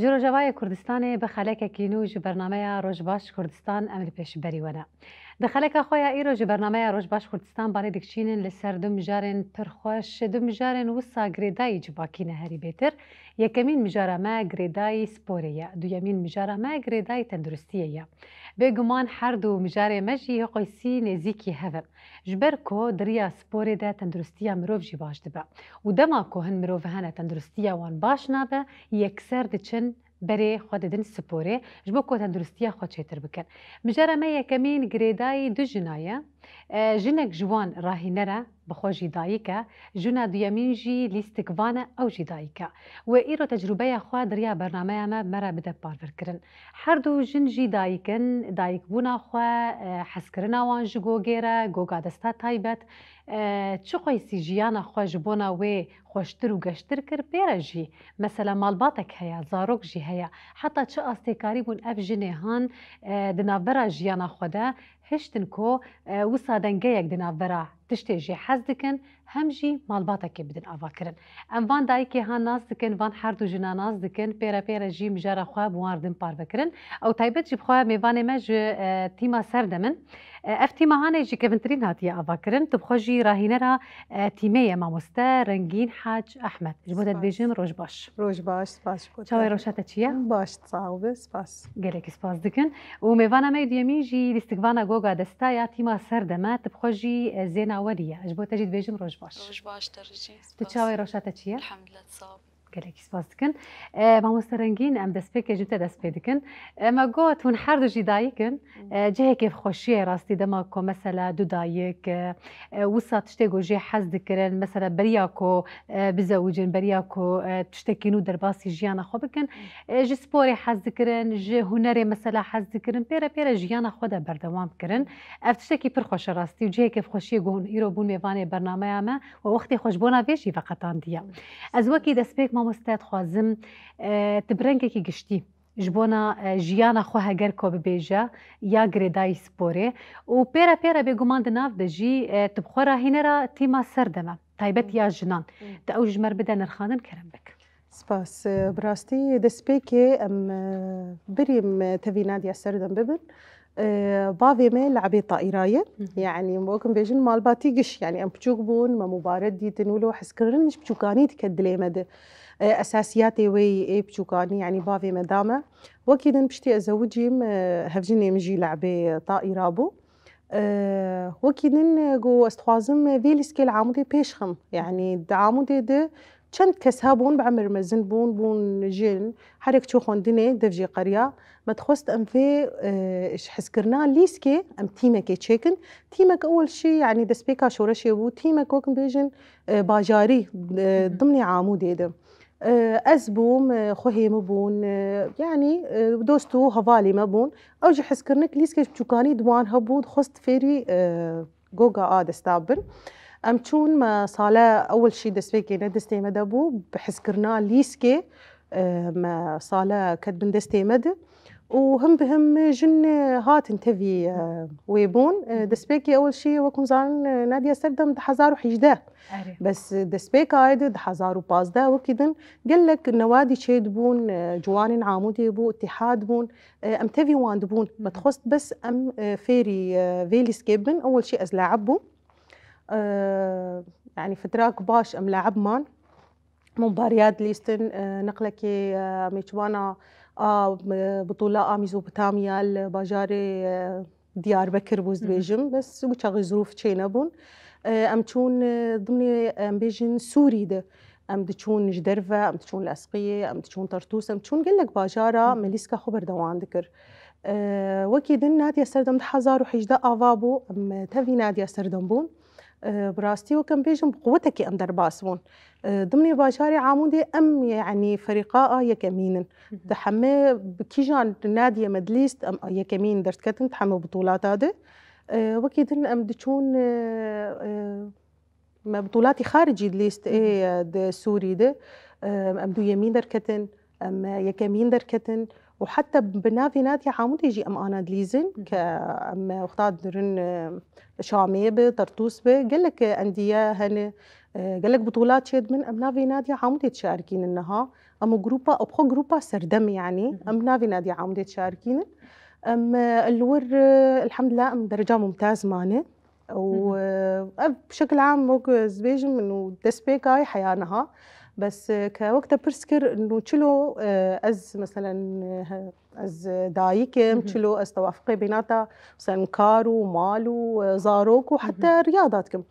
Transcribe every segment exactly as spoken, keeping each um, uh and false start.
Ji Rojavayê Kurdistanê bi xelekekî nû ji bernameya Roj Baş Kurdistan em li pêşberî we ne. Di xeleka xwe ya îro ji bernameya Roj Baş Kurdistan balê dikişînin li ser du mijarên pir xweş, du mijarên wisa girêdayî civakî ne herî bêtir. Yekemîn mijara me girêdayî sporê ye, duyemîn mijara me girêdayî tenduristiyê ye. Bêguman her du mijarê me jî yê xweysî nêzîkî hev in. Ji ber ku di riya sporê de tenduristiya mirov jî baş dibe û dema ku hin mirov hene tenduristiya wan baş nabe, yekser diçin berê xwe didin sporê, ji bo ku tenduristiya xwe çêtir bikin. Mijara me yekemîn girêdayî du jina ye. E, jinek ji wan rahîner e, bi xwe jî dayik e. Jina duyemîn jî lîstikvan e, ew jî dayik e. Wê îro tecrûbeya xwe di riya bernameya me, me re bide parvirkirin. Her du jin jî dayik in, dayikbûna xwe, e, hezkirina wan ji gogê re, goga desta taybet, e, çi xweysî jiyana xwe ji bona wê xweştir û geştir kir, pê re jî mesela malbatek heye, zarok jî heye. Heta çi astêkarî bûn ev jinê han, e, di navbera jiyana xwe de hiştin ku, e, wisa dengeyek di navbera tiştê jê hez dikin, hem jî malbatekê bidin avakirin. Em van dayikê han nas dikin, van her du jina nas dikin, pê re pê re jî mijara xwe bi wan re din parve kirin. Ew taybet jî bi xwe mêvanê me ji, e, tîma Serdem in. E, ev tîma hanê jî kevintirîn hatiye avakirin. Tu bi xwe jî rahînera, e, tîmê ye mamoste Rengîn Hac Ehmed. Ji bo te Spas. Dibêjim roj baş. Roj baş, spas ji ku Çawa te roşa te çi ye? Baş, sağ ol, spas. Gelekî spas dikin. Û mêvana me yê duyemîn jî lîstikvana Goga Desta ya tîma Serdem e, tu bi xwe jî, e, Zêna Welî ye. Ji bo te jî dibêjim roj baş. Roj baş te jî. Tu çawa roşa te çi ye? Elhamdulillah, sağ ol. Gelekî spas dikin. E, mamoste Rengîn, em destpêkê ji te dest pê dikin. E, me got, hûn her du jî dayik in. Hmm. E, cihê kêfxweşiyê rastî dema ku mesela du dayik, e, e, wisa tiştê ku jê hez dikirin, mesela beriya ku, e, bizewicin, beriya ku, e, tiştekî nû derbasî jiyana xwe bikin, e, ji sporê hez dikirin, ji hunerê mesela hez dikirin, pê re pê re jiyana xwe de berdewam kirin. Ev tiştekî pir xweş e rastî û cihê kêfxweşiyê ku hûn îro bûn mêvanê bernameya me û wextê xwe ji bona vê jî veqetandiye. Ez wekî destpêk mamoste dixwazim, e, tu bi rengekî giştî ji bona, e, jiyana xwe heger ku bibêje ya girêdayî sporê û pê re pê re bêguman di nav de jî, e, tu bi xwe rahînera tîma Serdem e, taybet ya jinan. Hmm. Tu ew ji me re bide nirxandin, kerem bik. Spas. E, bi rastî destpêkê em, e, berî em tevî Nadya Serdem bibin. E, bavê me lebê taîra ye. Hı hı. Yanî, wek em bêjin malbatî giş. Yanî, em piçûk bûn, me mubare dîtin, wilo hezkirin ji piçûkanî dike dilê me de. E, esasiyatê wê yê piçûkanî, yanî bavê me da me. Wekî din piştî ez zewicîm, e, hevjinê min jî lebê taîra bû. E, wekî din, e, got, ez dixwazim, e, vê lîstikê li Amûdê pêş xim. Yanî di Amûdê de çend kes hebûn, bi emir mezin bûn, bûn jin, herek çû xwendinê, dev jê qeriya. Me dixwest em vê, e, ji hezkirina lîstikê em tîmekê çêkin. Tîmek ewil şî, yanî destpêka şoreşê bû, tîmek wek em bêjin, e, bajarî, e, Hı hı. Dimnê Amûdê de. E, ez bûm, e, xwehê min bûn, e, yanî, e, dost û hevalê me bûn. Ew jî hezkirinek lîstikê ji piçûkanî di wan hebû, dixwest fêrî, e, Goga a desta bibin. Em çûn, me sale ewil şî destpêkê ne destê me de bû, bi hezkirina lîstikê, e, me sale ket bin destê me de. Û him bi him jin, e, hatin tevî, e, wê bûn. E, Hı hı. Destpêkê ewil şî, wek hûn zanin, e, Nadya Serdem du hezar û hejdeh. Erê. Bes, e, destpêka ayê de du hezar û pazdeh wekî din gelek newadî çê dibûn, e, ciwanên Amûdê bû, îtîhad bûn, e, em tevî wan dibûn. Hı hı. Me dixwest bes em, e, fêrî, e, vê lîstikê bibin. Ewil şî ez laib bûm. E, yanî fitrak baş em laib man. Mombariya dilîstin, e, niqlekê, e, mêçbana a, e, bitûla a Mîzopotamya li bajarê, e, Diyarbekir bû, ez Hı hı. dibêjim, bes wî çaxê zirûf çênebûn. E, em çûn, e, dimnê, em bêjin Sûrî de. Em diçûn ji derve, em diçûn Lesqiyê, em diçûn Tertûs, em diçûn gelek bajara Hı hı. me lîstika xwe berdewam dikir. E, wekî din Nadya Serdem du hezar û hejdeh ava bû, em tevî Nadya Serdem bûn. E, bi rastî wek em bêjin, bi quwetekê em derbas bûn. E, dimnê bajarê Amûdê em, yanî, ferîqa a yekemîn in. Hı hı. Di heme bi kîjan Nadiyê me dilîst, em yekemîn derdiketin di heme bitûlata de. E, wekî din em diçûn, e, e, me bitûlatî xaricî dilîst, Hı hı. ê, e, di Sûrî de. E, em duyemîn derketin, em yekemîn derketin. Û heta bi navê Nadya Amûdê jî em ana dilîzin, Hı hı. ke em wexta dirin, e, Şamê bi, Tertûs bi, gelek endiye hene, E, gelek bitolat çêdibin, em navê Nadya Amûdê dişarikînin niha. Em û grupa, û bi xwe grupa Serdem, yanî, Hı hı. em navê Nadya Amûdê dişarikînin. Em, e, li wir, e, elhamdulillah, em dereca mumtaz mane. Û, Hı hı. e, ev bi şekil am wek ez dibêjim, û destpêka wê heya niha. Bes, e, ke wek te pirs kir, û çilo, e, ez, meselen, e, he, ez dayik im, Hı hı. çilo ez tewafiqê bênata, meselen, kar û mal û, e, zarok û Hı hı. heta riyada dikim.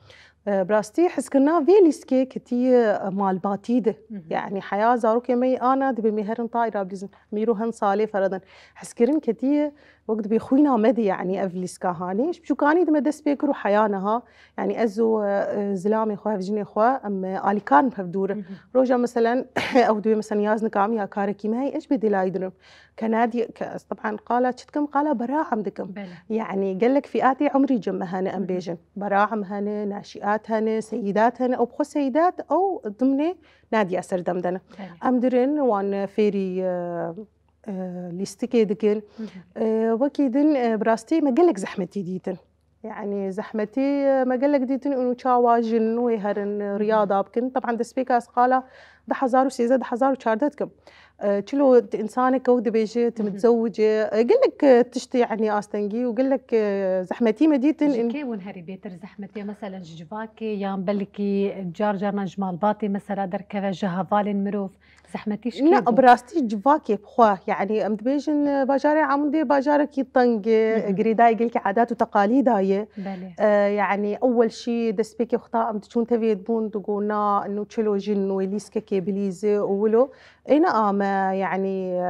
E, bi rastî hizkirina vê lîstikê ketiye, e, malbatî de. Hı hı. Yanî heya zarokê me yê ana dibê me herin tayra bilîzin. Mîro hin salê feredin. Hizkirin ketiye wek dibê xwîna me de, yanî ev lîstika hanê. Ji biçûkanî de me dest pê kir û heya niha. Yanî ez û, e, e, zilamê xwe, hevjinê xwe, em, e, alîkar in bi hev dûr. Hı hı. Roja meselen, ew dibê meselen yaz nikam ya karekî me heye, ez ji bê dêlayî dinim. Ke Nadya, ke ez teb'an qala çi dikim, qala beraam dikim. Belê. Yanî gelek fîatê umrî cem me hene, em Hı hı. bêjin. Beraam hene, naşîat hene, seyidat hene, ew bi xwe seyidat, ew dimnê Nadya Serdem de ne. Belê. Em dirin wan fêrî, e, e, lîstikê dikin. Hı hı. E, wekî din, e, bi rastî me gelek zehmetî dîtin. Yanî zehmetî, e, me gelek dîtin û çawa jin wê herin, Hı hı. riyada bikin. Teb'an destpêka ez qala du hezar û sêzdeh, du hezar û çardeh dikim. E, çilo tu insanek ew dibêje, tu Hı hı. mitzewice. E, gelek, e, tiştê, yanî astengî û gelek, e, zehmetî me dîtin. Ji kê bûn herî bêtir zehmetî? Meselen ji civakê yan belkî car carna ji malbatê mesela derkeve, ji hevalên mirov? Zehmetî ji kê Na, bû? Bi rastî civakê bi xwe, yanî em dibêjin, e, bajarê Amûdê bajarekî teng e, Hı hı. girêdayî gelkî adat û teqalîda ye. Belê. E, yanî ewel şî destpêkê xwe ta em diçûn tevê dibûn, digot na, nû çilo jin wê lîskekê bilîze û wilo. Ê na me, yanî, e,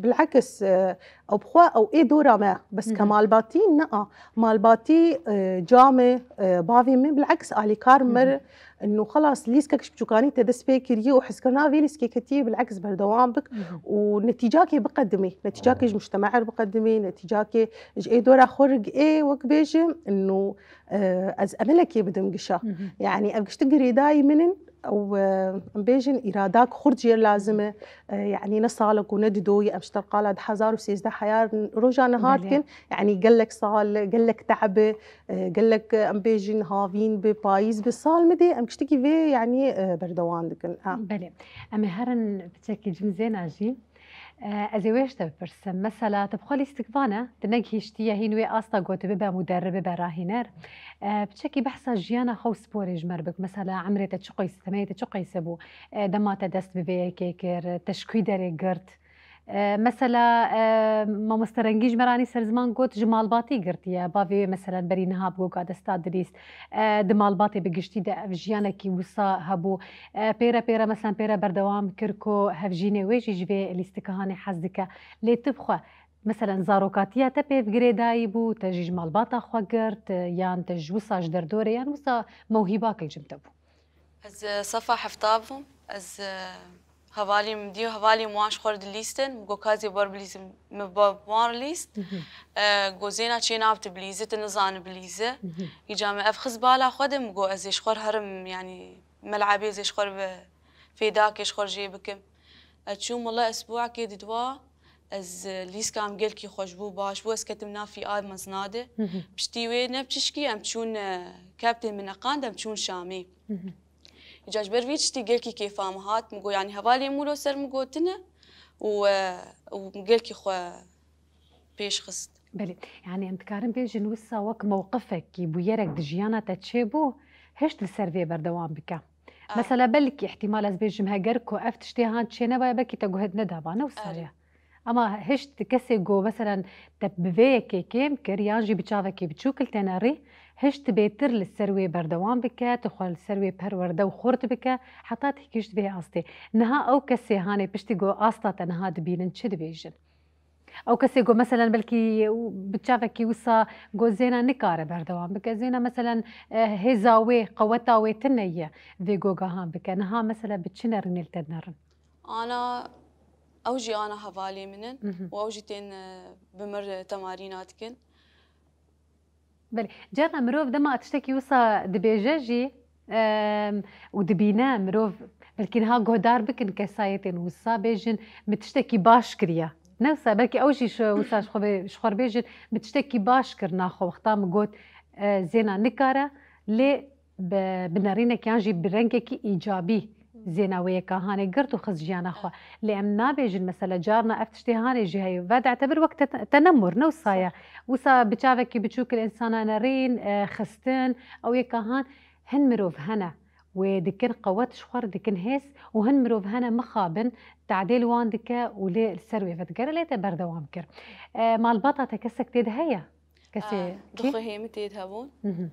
bilekis, e, ew bi xwe ew ê dora me, bes Hı hı. ke malbatî, na. Malbatî, e, ca me, e, bavê me, bilekis alîkar Hı hı. me, Ino xelas, lîskek ji biçûkanî te dest pê kiriye û hizkirina vê lîskê ketiye bilekis berdewam bik Hı hı. û netîcakê biqedimî. Netîcakê ji mujtema re biqedimî, netîcakê ji ê dora xwe re ê wek bêjim, ino, e, ez emelekê bidim gişa. Hı hı. Yanî ev gişti girêdayî min in, ew, e, em bêjin îradak xurt jê lazim e. E, yanî ne salek û ne dido ye, em ji te qala du hezar û sêzdeh heya roja niha Belê. dikin. Yanî gelek sal, gelek te'b e, E, gelek, e, em bêjin havîn bi, payîz bi, sal mi dê em giştikî vê, yanî, e, berdewam dikin. Ha. Belê. Em ê herin piçekî cim zêna jî. E, ez ê wê ji te bipirsim. Mesela, tu bi xwe lîstikvan e, tu negihîştiye hîn wê asta ku tu bibe muderrib, bibe rahîner. E, piçekî behsa jiyana xwe û sporê ji me re bik. Mesela, emrê te çi qeys, temeyê te çi qeyse bû? E, dema te dest bi vê yekê kir, te ji kû derê girt? E, mesela, e, mamoste Rengîn ji me re anî ser ziman got, ji malbatî girtiye. Bavê wê, mesela, berî niha bi goga desta dilîst. E, di malbatê bi giştî de ev jiyanekî wisa hebû. E, pêre pêre, mesela, pêre berdewam kir ku hevjînê wê jî ji vê lîstikahanê hez dike. Lê tu bi xwe, mesela, zarokatiya te pêv girêdayî bû, te jî ji malbata xwe girt, e, yan te ji wisa ji derdorê, yan wisa mewhîbak li cem te bû? Ez, e, sefa hefta bûm. Ez, e, hevalî min dî, hevalî min wan ji xwe re dilîstin. Min got, "Ka ez ê ber bilîzim." Min bi wan re lîst. Mhm. E, got, "Zêna çê nabe tu bilîzî, tu nizanî bilîzî." Mhm. Îca min ev xist bala xwe de, min got, "Ez ê ji xwe re herim, yanî mel'ebê ez ê ji xwe re bi fêdakê ji xwe re jê bikim." Ez çûm, wele esbûekê diduwa, ez, e, lîska min gelkî xweş bû, baş bû, ez ketim nav fîa mezina de. Mhm. Piştî wê ne bi çişkî em çûn, e, keptê min neqand, em çûn Şamê. Mhm. Îca ji ber vî tiştî gelkî kêfa min hat, min got, yanî hevalê min wilo ser min gotine û, e, û gelkî xwe pêş xist. Belê, yanî em dikarin bêjin wisa wek mewqifekî, bûyerek di jiyana te çêbû, hişt li ser vê berdewam bike. Ah. Mesela belkî îhtîmal ez bêjim heger ku ev tiştê han çênebaye, belkî te guh nedaba, ne wisa Erê. ye? Ama hişt kesê ku, meselen, te bi vê yekê kêm kir, yan jî bi çavekê biçûk li te nerî, hişt bêtir li ser wê berdewam bike, tu xwe li ser wê perwerde û xurt bike, heta tu gihişt vê astê. Niha ew kesê hanê piştî ku asta te niha dibînin, çi dibêjin? Ew kesê ku, meselen, belkî bi çavekî wisa ku zêna nikare berdewam bike, zêna, meselen, e, hêza wê, qeweta wê tune ye vê gogahan bike. Niha, mesela, bi çi nerînê li te dinerin? Ana, ew jî ana hevalê min in Mhm. û ew jî tên, e, bi mir temarîna dikin. Belê. Carna mirov dema tiştekî wisa dibêje jî, em, û dibîne, mirov belkî niha guhdar bikin kesayetên wisa, bêjin, "Min tiştekî baş kiriye." Ne wisa, belkî ew jî ji wisa ji xwe bê-, ji xwe re bêjin, "Min tiştekî baş kir naxwe wexta min got, e, zêna nikare." Lê bi, bi nerînek yan jî bi rengekî îcabî zêna wê yeka hanê girt û xist jiyana xwe. Lê em nabêjin mesela carna ev tiştê hanê jî heye. Ved'te bir wek te, te nemur, ne wisa ye. Wisa bi çavekî biçûk li insana nerîn, e, xistin, ew yeka han hin mirov hene. Wê dikin qewet ji xwe re dikin hêz û hin mirov hene mixabin, tadê li wan dike û lê li ser wê vedigere lê te berdewam kir. E, malbata te kesek tê de heye? Kesê Ah, kî? Dixwe hêmi tê de hebûn. Mhm.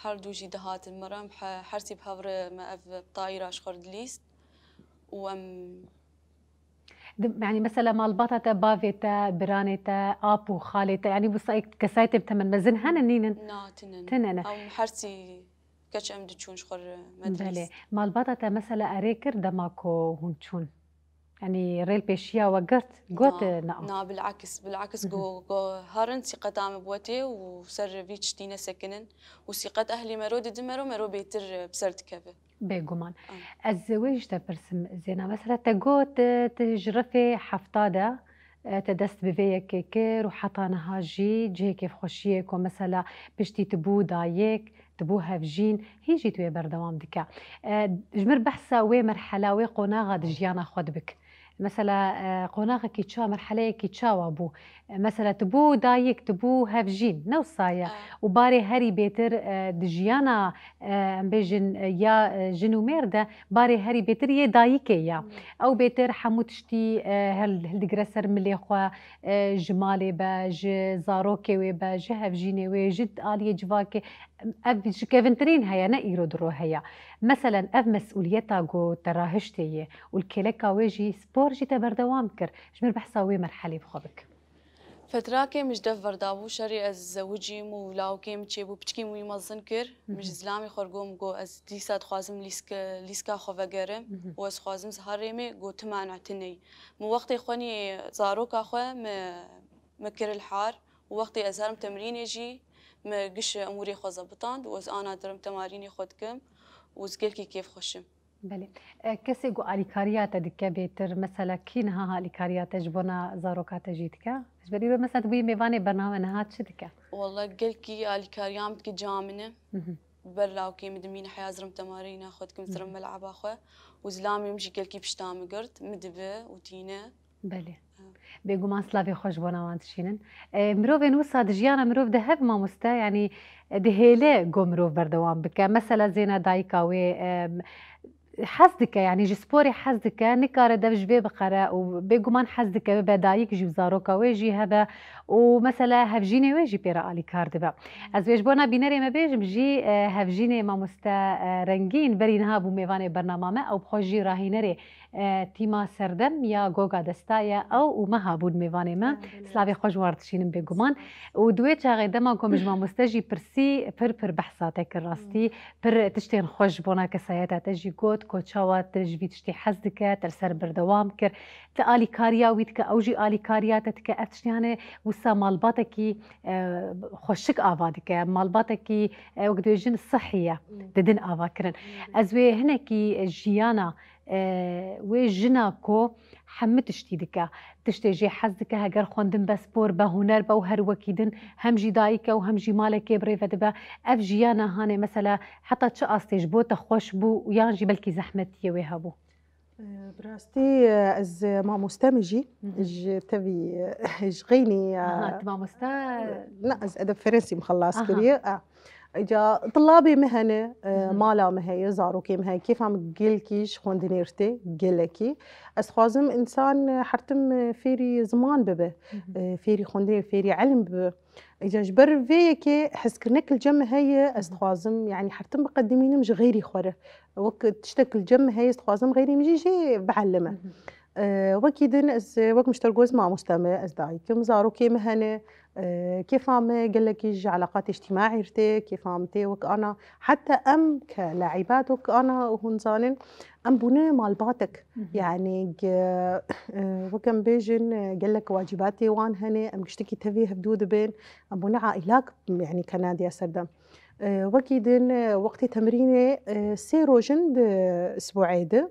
Her du jî dihatin me re, em he-, her sî bi hev re me ev tayîra ji xwe re dilîst û em Di-, yani mesela malbata te, bavê te, biranê te, ap û xalê te, yani wisa kesayetê bi temen mezin hene nînin? Na, tine ne. Tine ne. Em her sî keç em diçûn ji xwe re me dilîst. Belê. Malbata te mesela erê kir dema ku hûn çûn? Yanî rêl pêşiya we girt, got, na, e, na. Na, bilakis, bilakis go, go herin sîqeta me bi we tê û ser vî tiştî nesekinin û sîqet ehlî me ro didin me ro, me ro bêtir, e, bi ser dikeve. Bêguman. Am. Ez wê jî te pirsim, Zêna. Mesela te got, e, tu ji refê hefta de, e, te dest bi vê yekê kir û heta niha jî cihê kêfxweşiyê ku mesela piştî tu bû dayik, tu bû hevjîn, hîn jî tu wê berdewam dike. E, ji mir behsa wê merhela, wê qonaxa di jiyana xwe dibik. Mesela, e, qonaxekî ça, merheleyekî çawa bû? E, mesela tu bû dayik, tu bû hevjîn, ne wisa ye? Ah. Û barê herî bêtir, e, di jiyana, e, em bêjin, e, ya, e, jin û mêr de, barê herî bêtir yê dayikê ye. Hmm. Ew bêtir hemû tiştî, e, hil-, hildigire ser milê xwe, e, ji malê be, ji zarokê wê be, ji hevjînê wê, ji aliyê civakê. Ev ji kevintirîn heye, ne îro diro heye. Meselen, ev mesûliyeta ku te rahiştê ye û li kêleka wê jî spor jî te berdewam kir. Ji mir behsa wê merhelê bi xwe bik. Fetrakê min ji dev berdabû, şerê ez zewicîm û lawikê min çêbû, piçkî min wî mezin kir. Min ji Mhm. zilamê xwe re got, min got, ez dîsa dixwazim lîske-, lîska xwe vegerim Mhm. û ez dixwazim ziharê me, got, tu mane tu neyî. Min wextê xwenî zaroka xwe min, min kir li har û wextê ez herim temrînê jî min giş emûrê xwe zebitand û ez ana dirim temarînê xwe dikim û ez gelkî kêfxweş im. Belê. E, kesê ku alîkariya te dike bêtir, mesela kî niha alîkariya te ji bona zaroka te jî dike? Ji ber îro mesela tu bûyî mêvanê bername niha çi dike? Walla gelkî alîkariya min dike, ca min e. Mhm. Ber lawkê min dimîne heya zirim temarîna xwe dikim, zirim Mhm. mel'aba xwe û zilamê min jî gelkî pişta min girt, min dibe û tîne. Belê. Ha. Bêguman slavê xwe ji bona wan dişînin. E, mirovên wisa di jiyana mirov de hev mamoste, yanî, e, dihêle ku mirov berdewam bike. Mesela zêna dayika wê, e, hez dike, yanî ji sporê hez dike, nikare dev ji vê biqere û bêguman hez dike bibe dayik jî û zaroka wê jî hebe û mesela hevjînê wê jî pê re alîkar dibe. Ez wê ji bona bînerê me bêjim jî, e, hevjînê mamoste, e, Rengîn berî niha bû mêvanê bernama me, ew bi xwe jî rahînerê e, tîma Serdem ya Goga Desta ye, ew û Meha bûn mêvanê me. Slavê xwe ji wan re dişînim bêguman. Û di wê çaxê dema ku min ji mamoste jî pirsî, pir pir behsa te kir rastî. Pir tiştên xweş ji bona kesayeta te jî got, ku çawa tu ji vî tiştî hez dike, te li ser berdewam kir. Tu alîkariya wî dike, ew jî alîkariya te dike. Ev tiştê hane wisa malbatekî, e, xweşik ava dike. Malbatekî, e, wek dibêjin sihî ye. Didin ava kirin. Ez wê hinekî jiyana e, wê jina ku hemû tiştî dike. Tiştê jê hez dike, heger xwendin be, spor be, huner be û her wekî din hem jî dayik e û hem jî malekê bi rê ve dibe. Ev jiyana hanê mesela heta çi astê ji bo te xweş bû û yan jî belkî zehmetiyê wê hebû? E, bi rastî, e, ez mamoste me jî, Mhm. ji tevî, e, ji xeynî, e, Aha, tu mamoste? Na, ez edeb Ferensî min xelas Aha. kiriye. E, Îca tilabê me hene, e, Hı hı. mala me heye, zarokê me heye, kêfa min gelkî ji xwendinê re tê, gelekî. Ez dixwazim însan, e, her tim, e, fêrî ziman bibe, Hı hı. e, fêrî xwendinê, fêrî ilm bibe. Îca ji ber vê yekê hezkirinek li cem me heye, ez Hı hı. dixwazim, yanî her tim biqedimînim ji xeyrî xwe re. Wek tiştek li cem me heye, ez dixwazim xeyrî min jî jê bielime. Hı hı. E, wekî din ez, e, wek min ji te re got, ez mamoste me, ez dayik im, zarokê me hene, e, kêfa me gelekî ji eleqatê îctîmaî re tê, kêfa min tê wek ana. Heta em ke leîbat wek ana hûn zanin, em bûne malbatek. Hı hı. Yanî ge-, e, wek em bêjin, e, gelek wacîbatê wan hene, em giştikî tevî hevdû dibin, em bûne aîlak, yanî kenadiya serdem. E, wekî din, e, wextê temrînê, e, sê roj in di isbûê de.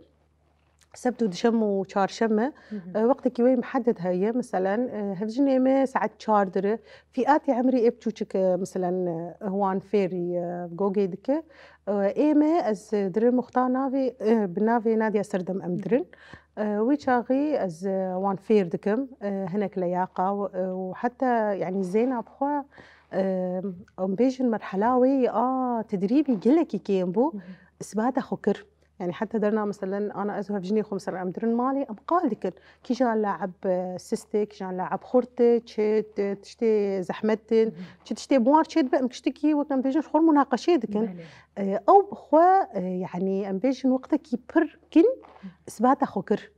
Sebt û dişem û çarşeme, e, wextekî wê mihedded heye, meselen, e, hevjinê me saet çar dire, fîatê emrî ê biçûçik, e, meselen, e, wan fêrî, e, gogê dike. E, ê me ez, e, dirim uxta navê, e, bi navê Nadia Serdem em dirin. E, wî çaxî ez, e, wan fêr dikim, e, hinek leyaqa, e, û heta, yanî zêna bi xwe, e, em bêjin merhela wê a tedrîbî gelekî kêm bû, isbata xwe kir. Yani heta derna meselen ana ez û hevjinê xwe mesela em dirin malê, em qal dikin. Kîjan laib, e, sist e, kîjan laib xurt e, çi, e, tiştê zehmet in, çi tiştê buar çê dibe, em tiştekî wek em dibêjin ji xwe munaqeşê dikin. Belê. E, ew bi xwe, e, yani em bêjin wextekî pir kin isbata xwe kir.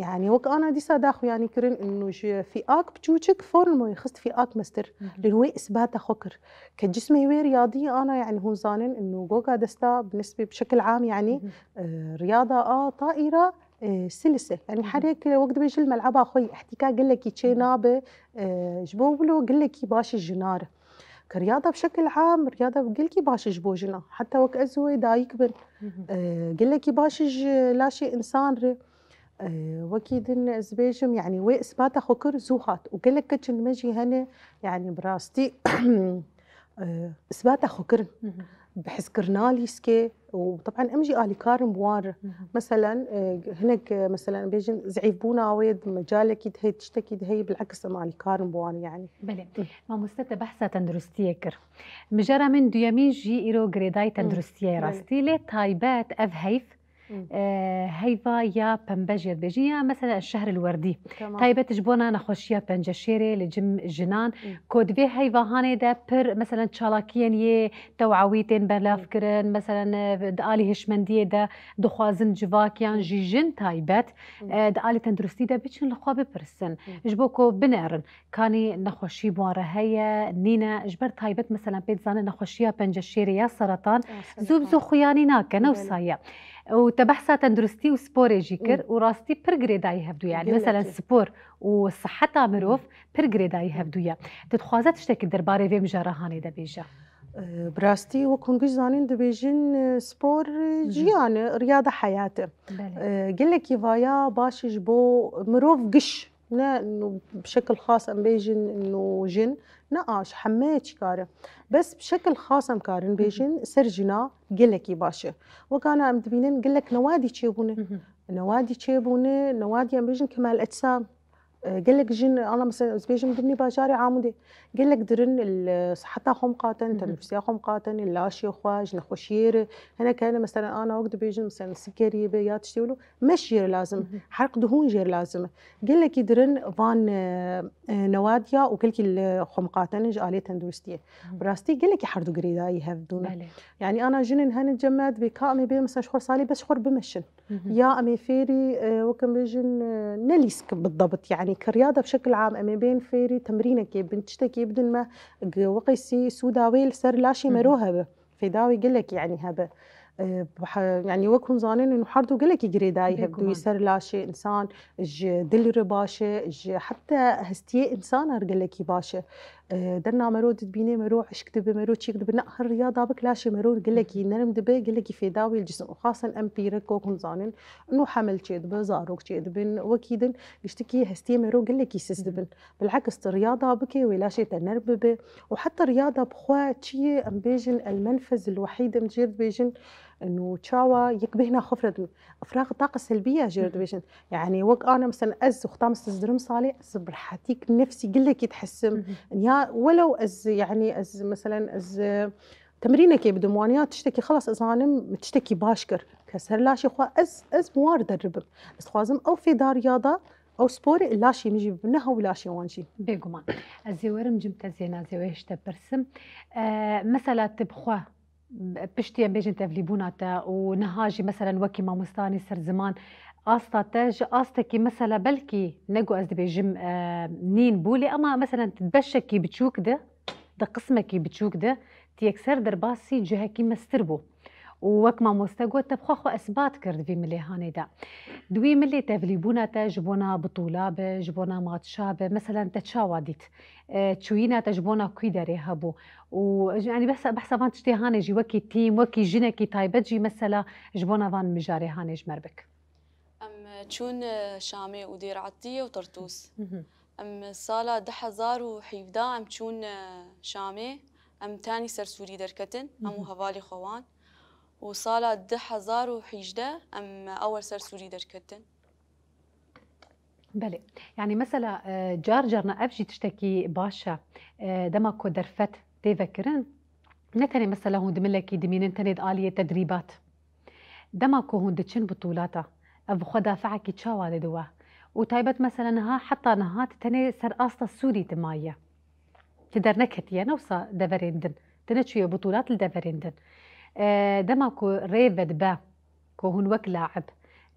Yani wek ana dîsa daxuyanî kirin, inu ji fîak biçûçik forn moyê xist fîak mestir. Lê wê isbata xwe kir. Ke cismê wê riyadî ana, yani hûn zanin, inu goga desta bi nisbê bi şekil am, yani, e, riyada a taîra, e, silise. Yani herek, e, wek dibêjin li mel'eba xwe yî, ihtîka gelekî çê nabe, e, ji bo wilo gelekî baş e ji nar. Ke riyada bi şekil am, riyada gelekî baş e ji bo jina. Heta wek ez wê dayik bin. E, gelekî baş e ji laşê însan re. E, wekî din ez bêjim, yani wê isbata xwe kir, zû hat. Û gelek keçin me jî hene, yani bi rastî, e, isbata xwe kirin. Bi hizkirina lîskê û teban em jî alîkar in bi wan re. Meselen, e, hinek, e, meselen bêjin zîfbûna wê di mecalekî de heye, tiştekî de heye, bil'eks em alîkar in bi wan yani. Belê. Mamoste, te behsa tenduristiyê kir. Mijara min duyemîn jî îro girêdayî tenduristiyê ye rastî. Lê taybet ev heyv, e, heyva ya pembe jê dibêjin ya mesela şehril werdî. Tamam. Taybet ji bona nexweşiya penceşêrê li cim jinan, ku di vê heyva hanê de pir, meselen, çalakiyên yê tewawî tên belav kirin, meselen, e, di alî hişmendiyê de dixwazin civak yan jî jin taybet, e, di alî tenduristî de biçin li xwe bipirsin. Ji bo ku binerin. Kanî nexweşî bi wan re heye, nîne, ji ber taybet, meselen, pê dizane nexweşiya penceşêrê ya seratan, zû bi zû xuyanî nake, ne wisa ye. Û te behsa tenduristî û sporê jî kir û rastî pir girêdayî hevdû ye. Yani, meselen, spor û siheta mirov pir girêdayî hevdû ye. Tu dixwaze tiştekî derbarê vê mijara hanê de bêje? E, bi rastî, wek hûn giş zanîn, dibêjin, e, spor, e, jiyan e, riyada heyat e. Belê. E, gelekî vaya baş e ji bo mirov giş. Ne, nu, bi şekil xas em bêjin, nu, jin, ne, a, ji hemê çîkar e. Bes bi şekil xas em karin bêjin, ser jina gelekî baş e. Wek ana em dibînin gelek newadî çêbûne. Newadî çêbûne, newadî em bêjin kemal ecsa. E, gelek jin, ana mesela ez bêjim dimnî bajarê Amûdê. Gelek dirin li siheta xwe miqatin, tenduristiya xwe miqatin, laşê xwe, ji nexweşiyê re. Hinek hene mesela ana wek dibêjin mesela sikerî be ya tiştê wilo. Meş jê re lazim, herq dihûn jê re lazim e. Gelekî dirin van, e, e, newadiya û gelkî li xwe miqatene ji aliyê tenduristiyê. Bi rastî gelekî herdu girêdayî hev dûne. Belê. Yani ana jinên hene cem me dibê ka em ê bê mesela ji xwe salê bes ji xwe bimeşin. Ya em ê fêrî, e, wek em bêjin, e, ne lîsk bidabit, yani kiriyada bi şekil am em ê bên fêrî temrînekê bin tiştekê bidin me, weqêsî sûda wê li ser laşê mero hebe. Fêda wê gelekî, yanî, hebe. E, bi he-, yanî, wek hûn zanîn, û herdu gelekî girêdayî hevdûyî ser laşê însan, ji dil re baş e, ji heta hestiyê însan re gelekî baş e. E, derna mero dibînê, mero hişk dibe, mero çîk dibe, ne her riyada bik laşê mero gelekî nerm dibe, gelekî fêda wê li cisim. Û xasen em pîrek wek hûn zanîn, û hemil çêdibe, zarok çêdibin, wekî din giştikî hestiyê mero gelekî siz dibin. Bil'eks, tu riyada bike, wê laşê te nerm bibe. Û heta riyada bi xwe çi ye, em bêjin el menfez el wehîd, em jê dibêjin, û çawa yek bêhna xwe firedin. Ifrax taqa selbiye jê dibêjin. Yani wek ana, mesela ez wexta min sezdirim salê, ez bi rehetîk nefsî gelekî dihesim. Ya welew ez, yani ez, mesela ez, e, temrînekê bidim wan ya tiştekî, xelas ez zanim tiştekî baş kir. Ke ser laşê xwe ez, ez bi wan re deribim. Ez dixwazim ew fêda riyada, ew sporê laşê min jî bibe, ne hew laşê wan jî. Bêguman. Ez ê werim cim te zêna zê wê hişte pirsim. E, mesela tu bi xwe, piştî em bêjin tevlîbûna te û niha jî meselen wekî mamostanî ser ziman asta te ji astekî mesela belkî ne ku ez dibêjim, e, nîn bû lê ema meselen beşekî biçûk de, di qismekî biçûk de tu yekser derbasî cihekî mestir bû. Û wek mamoste got, te bi xwe xwe esbat kir di vî milê hanê de. Di wî milê tevlîbûna te ji bona bitûla be, ji bona matşa be, meselen te çawa dît? E, çûyîna te ji bona kû derê hebû? Û, yanî behsa, behsa van tiştê hanê jî wekî tîm, wekî jinekî taybet jî mesela ji bona van mijarê hanê ji me re bik. Em Çûn, e, Şamê û Dêr Etiyê û Tertûs. Hı hı. Em sala du hezar û hevdeh em çûn, e, Şamê. Em tenê ser Sûrî derketin. Hı hı. Em û hevalê xwe wan. Û sala du hezar û hejdeh em ewel ser Sûrî derketin. Belê. Yani mesela, e, car carna ev jî tiştekî baş e. E, dema ku derfet tê vekirin, ne tenê mesela hûn di milekî dimînin, tenê di aliyê tedrîbat. Dema ku hûn diçin bitûlata, ev bi xwe dafeekî çawa dide we? Û taybet mesela niha, heta niha tu tenê ser asta Sûrî tu maye. Tu derneketiye ne wisa deverên din. Tu neçûye bitûlat li deverên din. E, dema ku rê vedibe ku hûn wek laib,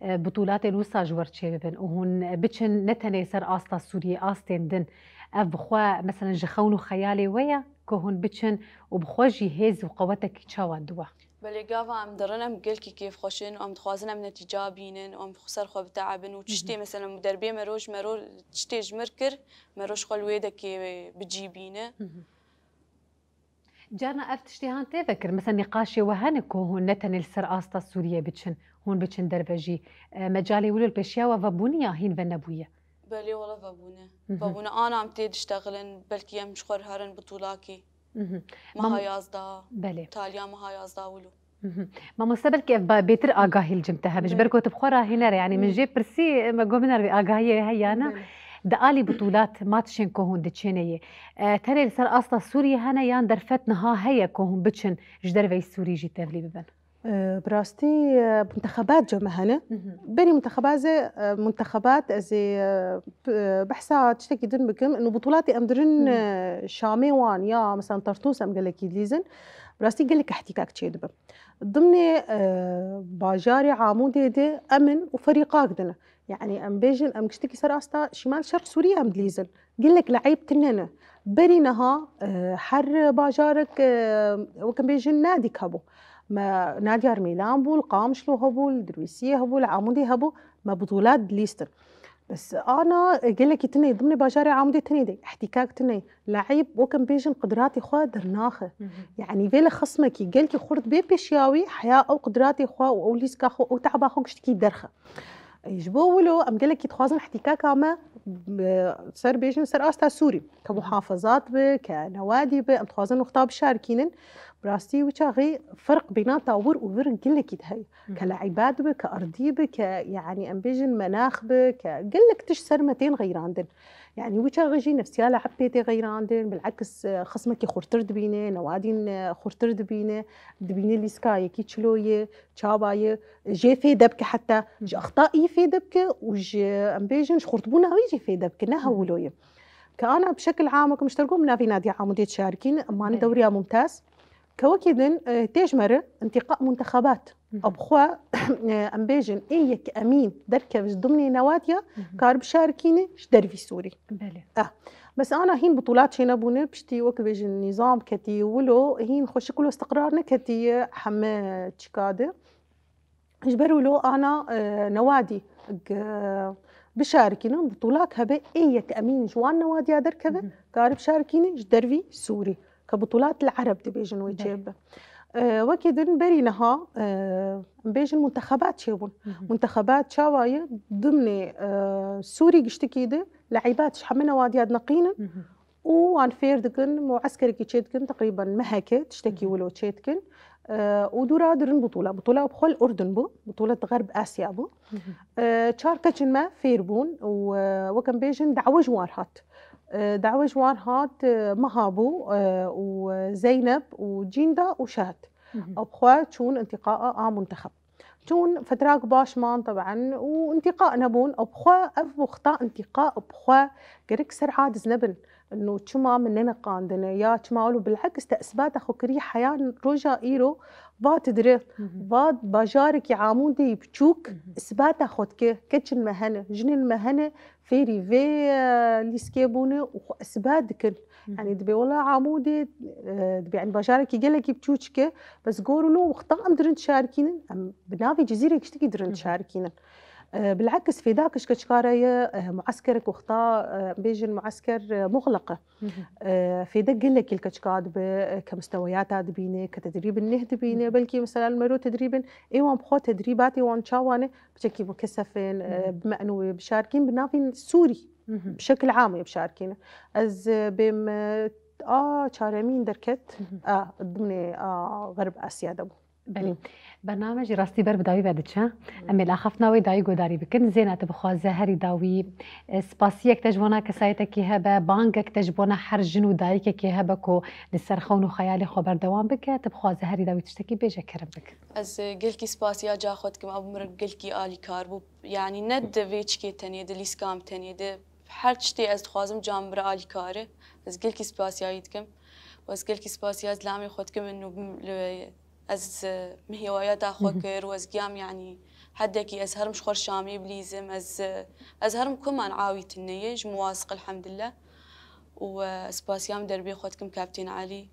e, bitûlatên wisa ji we re çêbibin û hûn biçin ne tenê ser asta Sûriyê, astên din, ev bi xwe, meselen, ji xewn û xeyalê we ye ku hûn biçin û bi xwe jî hêz û qewetekî çawa diwe? Belê, gava em dirin, em gelkî kêfxweş in û em dixwazin em netîca bînin û em ser xwe biteebin û Hı hı. tiştê, meselen, derbê mero ji mero tiştê ji mir kir, mero ji xwe li wê dekê bi cî bîne. Hı hı. Carna ev tiştê han tê vekir, mesela nîqaşê we hene ku hûn ne tenê li ser asta Sûriyê biçin, hûn biçin derve jî, e, mecalê wilo li pêşiya we vebûniya hîn venebûye? Belê, wele vebûne. Hı hı. Vebûne, ana em tê diştexilin, belkî em ji xwe re herin bitûlakî. Hı hı. Meha Mam- yazdeh, Belê. taliya meha yazdeh wilo. Hı hı. Mamoste, belkî ev ba-, bêtir agahî li cem te hebe. Ji Belê. ber ku tu bi xwe rahêner e, yani min Hı. jê pirsî, me got, "Minar vê agahiyê heye ya ne?" Belê. Di alî bitûlat, ma tişên ku hûn diçêne yê, e, tenê li ser asta Sûriyê hene yan derfet niha heye ku hûn biçin ji derveyî Sûrî jî tevlî bibin? E, bi rastî, e, muntexebat cem me hene. Hı hı. Berî muntexebat zê, e, muntexebat ez ê, e, p-, e, behsa tiştekî din bikim. Ino butûlatê em dirin, Hı. e, Şamê wan ya, mesela, Tartûs em gelekî dilîzin. Bi rastî gelek ihtîkak çêdibe. Dimnê, e, bajarê Amûdê de emin û ferîqak din. Yani em bêjin, em giştikî ser asta şîmal şer Sûriyê em dilîzin. Gelek le'îb tune ne. Berî niha, e, her bajarek, e, wek em bêjin nadîk hebû. Me nadî Armêlan bû, li Qamişlo hebû, li Dirwêsiyê hebû, li Amûdê hebû. Me butûlat dilîstin. Bes ana, e, gelekî tune, dimnê bajarê Amûdê tune de, ihtîkak tune. Le'îb, wek em bêjin, qudratê xwe dernaxe. Hı hı. Yani vê li xismekî gelkî xurt bê pêşiya wî, heya ew qudratê xwe û ew lîska xwe, ew te'ba xwe giştikî derxe. Ê, ji bo wilo em gelekî dixwazin ihtîkaka me, e, ser bêjin ser asta Sûrî, ke muhafazat be, ke newadî be, em dixwazin wexta bişarkînin. Bi rastî wî çaxî ferq bînata wir û vir gelekî de heye. Hı. Ke le'îbat be, ke erdî be, ke, yani, em bêjin menax be, ke gelek tişt ser me tên xeyrandin. Yani wî çaxî jî nefsiya le'ib pê tê xeyrandin, bil'eks, e, xismekî xurtir dibîne, newadîn, e, xurtir dibîne, dibîne lîska yekî çilo ye, çawa ye, jê fê de bike heta, ji Hı. extayî fê de bike û ji, em bêjin, ji xurtbûna wî jî fê de bike, ne Hı hı. hewlo ye. Ke ana bi şekil am weke min ji te re got, min navê Nadiya Amûdê dişarikîn, em mane Belê. dewriya Mumtaz. Ke wekî din, e, tê ji me re, intîqa muntexebat. Hı hı. Ew bi xwe, e, em bêjin, ê yek emîn derkeve ji dimnê newadiya, Hı hı. kar bişarikîne ji dervî Sûrî. Belê. Eh. Bes ana hîn butûlat çênebûne, piştî wek bêjin nîzam ketî wilo, hîn xweşik wilo istiqrar neketiye heme çika de. Ji ber wilo ana, e, newadî, e, bişarikînin, butûlak hebe ê yek emîn ji wan newadiya derkeve, Hı hı. kare bişarikîne ji dervî Sûrî. Ke butûlat li Ereb dibêjin wê Belê. çêbibe. E, wekî din berî niha, e, em bêjin muntexebat çêbûn. Hı hı. Muntexebat çawa ye? Dimnê, e, Sûrî giştikî de le'îbat ji heme newadiya dineqînin. Hı hı. û wan fêr dikin, mueskerekî çê dikin, teqrîben meheke tiştekî Hı hı. wilo çê dikin. E, û dûra dirin butûla. Butûla bi xwe li Urdun bû, butûla di Xerb Asya bû. Hı hı. E, çar keçên me fêr bûn û, e, wek em bêjin, dawe ji wan hat. E, dawe ji wan hat, e, Meha bû, e, û, e, Zeynep û Cînda û Şehd. Hı hı. Ew bi xwe çûn intîqa a muntexeb. Çûn fetrak baş man teben û intîqa nebûn. Ew bi xwe, ev wexta intîqa bi xwe gerek ser aciz nebin. Ino çima min neniqandine ya çima wilo bil'eks te isbata xwe kirî heya roja îro va tu dire, Hı hı. va bajarekî Amûdê biçûk Hı hı. isbata xwe dike. Keçin me hene, jinên me hene, fêrî vê, e, lîskê bûne û xwe isbat dikin. Hı hı. Yani dibê wela Amûdê, e, dibê yani bajarekî gelekî biçûçik e, bes gor û lo wexta em dirin dişarikînin, em bi navê Cizîrê giştikî dirin Hı hı. dişarikînin. E, bil'eks fêda kişkeçkara ye, e, mueskerek wexta, e, bêjin muesker, e, muxleq e. E, fêde gelekî li keçika dibe, e, ke misteweyata dibîne, ke tedrîbin neh dibîne, belkî mesela li mero tedrîbin, ê wan bi xwe tedrîbatê wan çawa ne, piçekî mukesef in, e, bi me'nû wê bişarkîn, bi navên Sûrî, bi şekil am wê bişarkîn. Ez, e, bêm, e, a çaremîn derket, a, dimnê, a, Xerb Asya de bû. Belê. Bername jî rastî ber bi dawî ve diçe. Em ê li axaftina wê dayî guhdarî bikin. Zêna, tu bixwaze herî dawî, e, spasiyek te ji bona kesayetekî hebe, bangek te ji bona her jin û dayikekê hebe ku li ser xewn û xeyalê xwe berdewam bike, tu bixwaze herî dawî tiştekî bêje, kerem bike. Ez, e, gelkî spasiya ca xwe dikim, ew mir gelkî alîkar bû. Yanî ne di vê çikê tenê, di lîskan tenê, di her tiştê ez dixwazim ca min bira alîkar e. Ez gelkî spasiya wî dikim. Û ez gelkî spasiya zilamê xwe dikim, û li Ez, e, min hêwayeta xwe kir û ez giyam, yanî hedekî ez herim ji xwe Şamê bilîzim, ez, e, ez herim ku man awîtin neyê, ji min wasiq elhemdulillah. Û, e, ez spasiya min derbê xwe dikim Kaptên Elî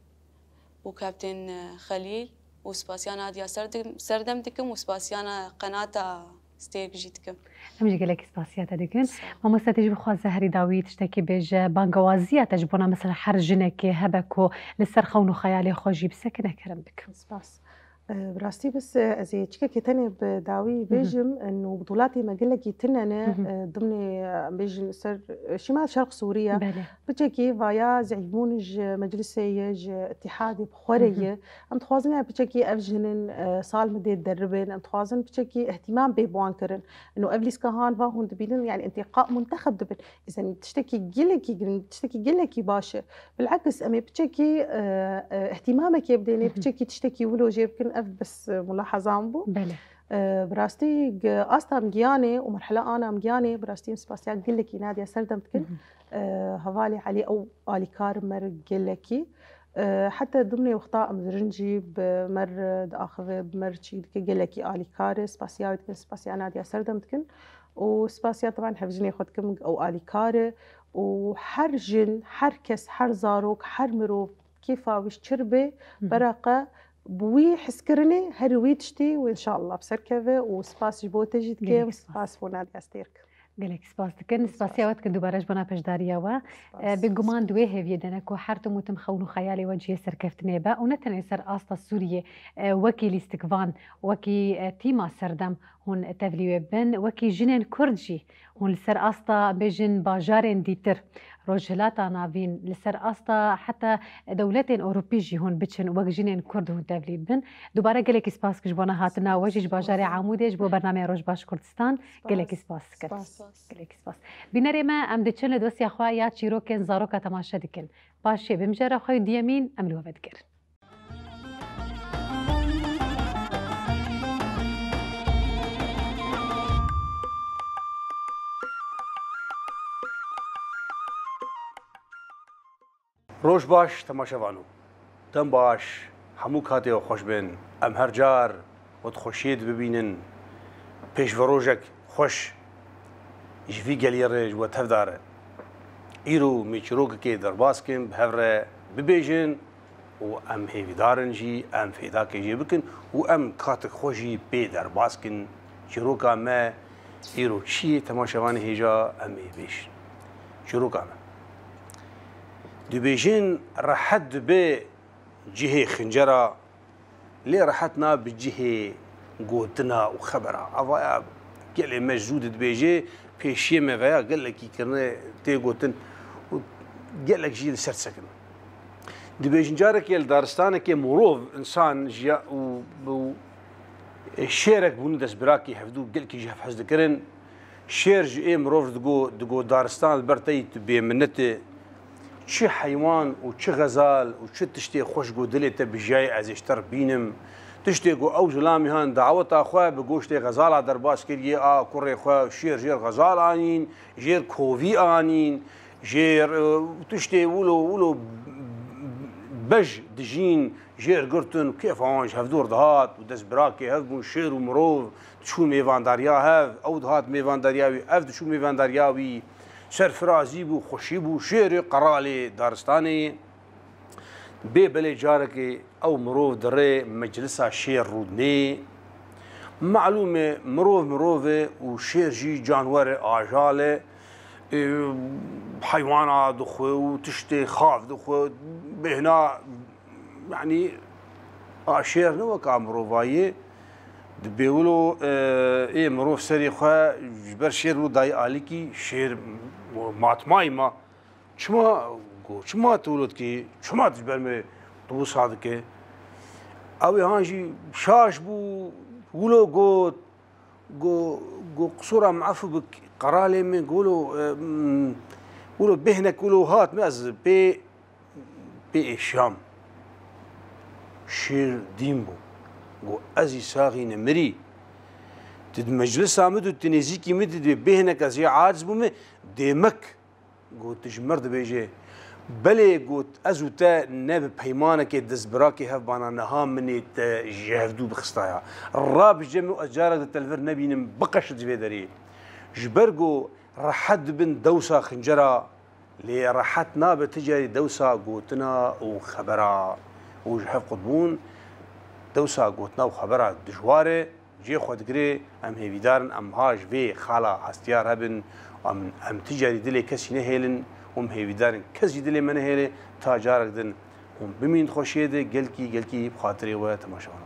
û Kaptên, e, Xelîl û spasiya Nadia Serdim-, Serdem dikim û spasiya na qenata Stêrk jî dikim. Em jî gelekî spasiya te dikin. Sağ ol. Mamoste, tu jî bixwaze herî dawî tiştekî bêje, bangewaziya te ji bona mesela her jinekê hebe ku li ser xewn û xeyalê xwe jî bisekine, kerem dikim. Spas. E, bi rastî bes, e, ez ê çikekê tenê bi dawî bêjim, e, nû bi dolatê me gelekî tune ne, e, dimnê, e, em bêjin ser, e, şîmal şerq Sûriye. Belê. Piçekî vaya zeîfbûn ji meclisê ye, ji îtîhadê bi xwe re ye. Em dixwazin ya piçekî ev jinin, e, sal min dê deribin. Em dixwazin piçekî îhtîmam bê bi wan kirin. Ino ev lîska han va hûn dibînin, yanî întiqa muntexeb dibin. Îzen tiştekî gelekî giring, tiştekî gelekî baş e. Bil'eks em ê piçekî, e, e, îhtîmamekê bidênê, piçekî tiştekî wilo jê bikin, ev bes, e, mulahazan bû. Belê. E, bi rastî gi-, asta em giyanê û merhela ana em giyanê, bi rastî em spasiya gelekî Nadia Serdem dikin. E, hevalê Elî ew alîkar mer gelekî. E, heta dimnê wexta em zirin jî bi mer diaxive, bi mer çî dike, gelekî alîkar e. Spasiya wê dikin, spasiya Nadia Serdem dikin. Û spasiya teban hevjinê xwe dikim, ew alîkar e. Û her jin, her kes, her zarok, her mirov kêfa wî ji çir bê, bereqe bi wî hizkirinê her wî tiştî û înşallah bi ser keve û spas ji bo te jî dikim, gelek spas, spas bo Nadia Stêrk. Gelek spas dikin. Spasiya we dikin dubare ji bona beşdariya we. Spas. E, bêguman di wê hêviyê de ne ku her tim û tim xewn û xeyalê we cihê serkeftinê be û ne tenê ser asta Sûriyê, e, wekî lîstikvan, wekî, e, tîma Serdem hûn tevlî wê bin, wekî jinên Kurd jî hûn li ser asta bêjin bajarên dîtir, Rojhilata Navîn, li ser asta heta dewletên Ewropî jî hûn biçin wek jinên Kurd hûn tevlî bin. Dubare gelekî spas ku ji bona hatina we jî ji bajarê Amûdê ji bo bernameyê Roj Baş Kurdistan. Spas. Gelekî spas dikin. Spas. Gelekî spas. Bînerê me, em diçin li dosya xwe ya çîrokên zaroka temaşe dikin. Paşê bimjere xwe û diyemîn em li we vedigerin. Roj baş temaşevano. Dem baş, hemû katê we xweş bin. Em her car we di xweşiyê de bibînin. Pêşverojek xweş ji vî geliyê re ji we tevdar e. Îro me çîrokekê derbas kin, bi hev re bibêjin û em hêvîdar in jî em fêdakê jê bikin û em katik xwe jî pê derbas kin. Çîroka me îro çi ye, temaşevanê hêja em ê bêjin. Çîroka me. Dibêjin rehet dibe cihê xincera, lê rehet nabe cihê gotina û xebera. Avaya gelê me zû didibêje, pêşiyê me veya gelekî kirine tê gotin û gelek jî li ser disekin. Dibêjin carekê li daristanekê mirov, însan jiya û, û şêrek bûne destbirakî hevdû gelkî ji hev hez dikirin. Şêr ji ê mirov digo, digo daristan li ber te yî tu bêminnet î. Çi heywan û çi xezal û çi tiştê xweş ku dilê te bijiyayê ez ê ji te re bînim. Tiştê ku ew zilamî han daweta xwe bi goştê xezala derbas kiriye, a kurê xwe şêr jêr xezal anîn, jêr kovî anîn, jêr, e, tiştê wilo, wilo bej dijîn, jêr girtin, kêfa wan ji hevdû re dihat û destbirakê hev bûn, şêr û mirov diçû mêvandariya hev, ew dihat mêvandariya wî, ev diçû mêvandariya wî, serfirazî bû, xweşî bû, şêrê qeralê daristanê. Bê belê carekê ew mirov dirê meclisa şêr rûdinê, Malûm e, mirov mirov e û şêr jî canwer e, ajal e. E, heywana dixwe û tiştê xav dixwe, bêhna, yanî, a şêr ne wek a mirovayê. Dibê wilo, e, ê mirov serê xwe ji ber şêr wilo dayê alikî, şêr matmayî ma. Çima, got, çima tu wilo dikî? Çima tu ji ber me tu wisa dike? Ew ê han jî şaş bû, wilo got, go, go qisûra min efû bik, qeralê min, go wilo, e, mm, wilo bêhnek wilo hat min, ez pê, pê êşiyam. Şêr dîn bû. Go ez î saxî ne mirî. Tu di meclisa min, tu di nêzîkî min, tu dibê bêhnek ez yê aciz bûme, dê mek. Got, tu ji mir dibêje. Belê, got, ez û te ne bi peymanekê destbirakê hevbana niha min ê te ji hevdû bixistaya. Rabije min û ez carek di te li vir nebînim, biqeşit ji vê derê. Ji ber ku rehet dibin dewsa xincera, lê rehet nabe ti carî dewsa gotina û xebera. Û ji hev qutbûn dewsa gotina û xebera dijwar e. Cihê xwe digire, em hêvîdar in, em ha ji vê xala hestiyar hebin, em, em ti carî dilê kesî nehêlin û em hêvîdar in kes jî dilê me nehêle, ta carek din hûn bimînin di xweşiyê de, gelkî, gelkî bi xatirê we temaşevan.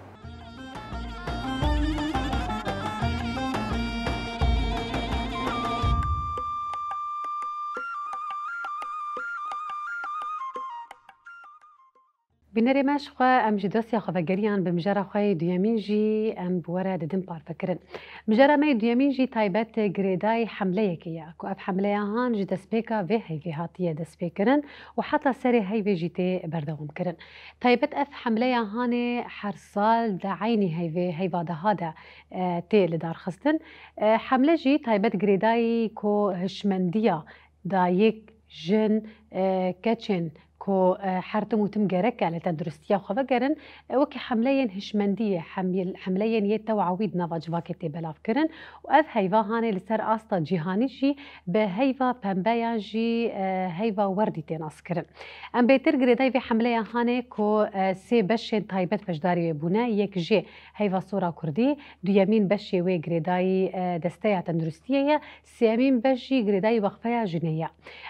Bînerê me ji xwe, em ji dosya xwe vegeriyan, bi mijara xwe yê duyemîn jî em bi we re didin parvekirin. Mijara me yê duyemîn jî taybet girêdayî hemleyekê ye, ku ev hemleya han ji destpêka vê heyvê hatiye destpêkirin û heta serê heyvê jî tê berdewamkirin. Taybet ev hemleya hanê her sal di eynî heyvê, heyva deha de, e, tê lidarxistin. E, hemle jî taybet girêdayî ku hişmendiya dayik, jin, e, keçên ku, e, her tim û tim gerek e li tenduristiya xwe vegerin, e, wekî hemleyên hişmendiyê, hemyel-, hemleyên yê tewawî di nava civakê tê belavkirin û ev heyva hanê li ser asta cîhanî jî bi heyva pembeyan jî, e, heyva werdî tê naskirin. Em bêtir girêdayî vê hemleya hanê ku, e, sê beşên taybet beşdarî wê bûne, yek jê heyva sora kurdî, duyemîn beşê wê girêdayî, e, desteya tenduristiyê ye, sêyemîn beş jî girêdayî wexfeya jinê ye.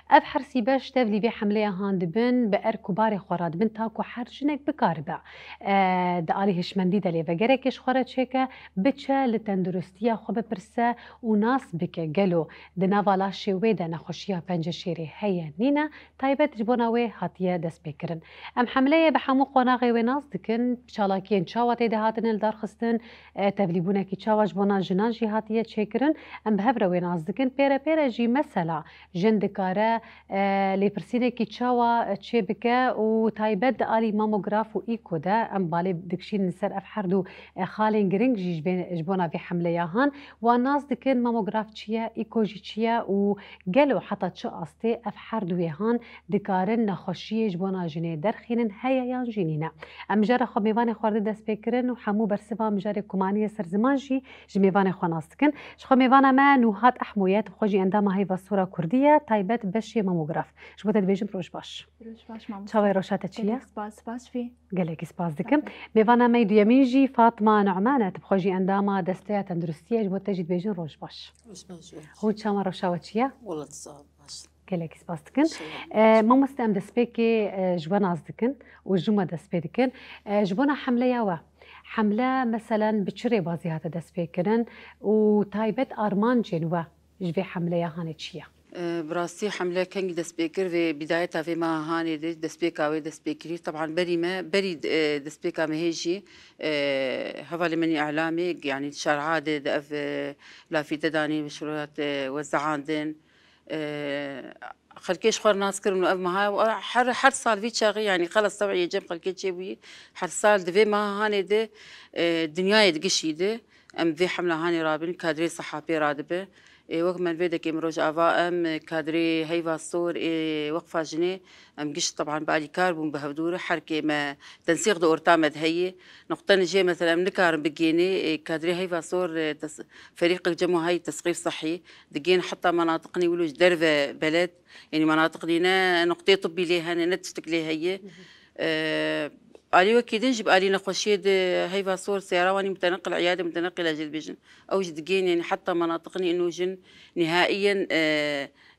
Ev her sî beş tevlî vê hemleya han dibin, bi erk û barê xwe re dibin, ta ku her jinek bikaribe, e, di alî hişmendî de lê vegerekê ji xwe re çêke, biçe li tenduristiya xwe bipirse û nas bike gelo di nava laşê wê de nexweşiya penceşêrê heye nîne, taybet ji bona wê hatiye destpêkirin. Em hemleyê bi hemû qonaxê wê nas dikin, çalakiyên çawa tê de hatine lidarxistin, e, tevlîbûnekî çawa ji bona jinan jî hatiye çêkirin, em bi hev re wê nas dikin. Pê re pê re jî mesela jin dikare, e, lêpirsînekî çawa çê bike û taybet di alî mamograf û îko de em balê dikişînin ser ev her du, e, xalên giring jî ji vê, ji bona vê hemleya han. Wan nas dikin mamograf çi ye, îko jî çi ye û gelo heta çi astê ev her duyê han dikarin nexweşiyê ji bona jinê derxînin, heye yan jî nîne. Em mijara xwe mêvanê xwerdê dest pê kirin û hemû bersiva mijarê ku manî ye ser ziman jî ji mêvanê xwe nas dikin. Ji xwe mêvana me Nûhat Ehmo ye, tu bi xwe jî endama Heyva Sora Kurdî ye, taybet beşê mamograf. Ji bo te dibêjim roj baş. Roj baş mamoste. Çawa ye, roşa te çi ye? Gelek spas, spas jî. Gelekî spas dikim. Tabii. Mêvana me yê duyemîn jî Fatma Nu'man e, tu bi xwe jî endama Desteya Tenduristiyê, ji bo te jî dibêjin roj baş. Roj baş, roj. Hûn çawa, roşa we çi ye? Wela tu sağ ol, baş. Gelekî spas dikin. Sağ ol. E, mamoste, em destpêkê, e, ji we nas dikin û ji me dest pê dikin. E, ji bona hemleya we. Hemle, meselen, bi çi rêbazî hate destpêkirin û taybet armancên we ji vê hemleya hanê çi ye? E, bi rastî hemle kengî dest pê kir, vê bîdayeta vê meha hanê de destpêka wê dest pê kirî. Teban berî me, berî, e, destpêka mehê jî, e, hevalê min îlamê, yanî şerha de, de ev, e, lafîte danî, meşrubat, e, wezdeandin. E, xelkê ji xwe re nas kirin û ev meha, her, her sal vî çaxê, yanî xelas teweyê cem xelkê çêbûyî, her sal di vê meha hanê de, e, dinyayê digişî de. Em vê hemla hanê rabin, kadrê seha pê radibe. Ê, wek me vê dekê min Rojava em, kadrê Heyva Sor ê Weqfa Jinê, em giş teban bi alîkar bûn bi hevdû re. Her kê me tensîq di orta me de heye. Nuqte nijê mesela em nikarin bigênê, ê, kadrê Heyva Sor, e, tes-, ferîqek cem û hay tesqîf sehî digên heta menatiqinî wilo ji derve beled, yanî menatiqinî ne nuqtê tibbî lê hene, ne tiştek lê heye. E, Alî wekî din jî bi alî nexweşiyê di heyva sor seyara wan î muteneqil, îyade muteneqile jî dibêjin. Ew jî digihên, yanî heta menatiqinî ino jin nihaiyen, e,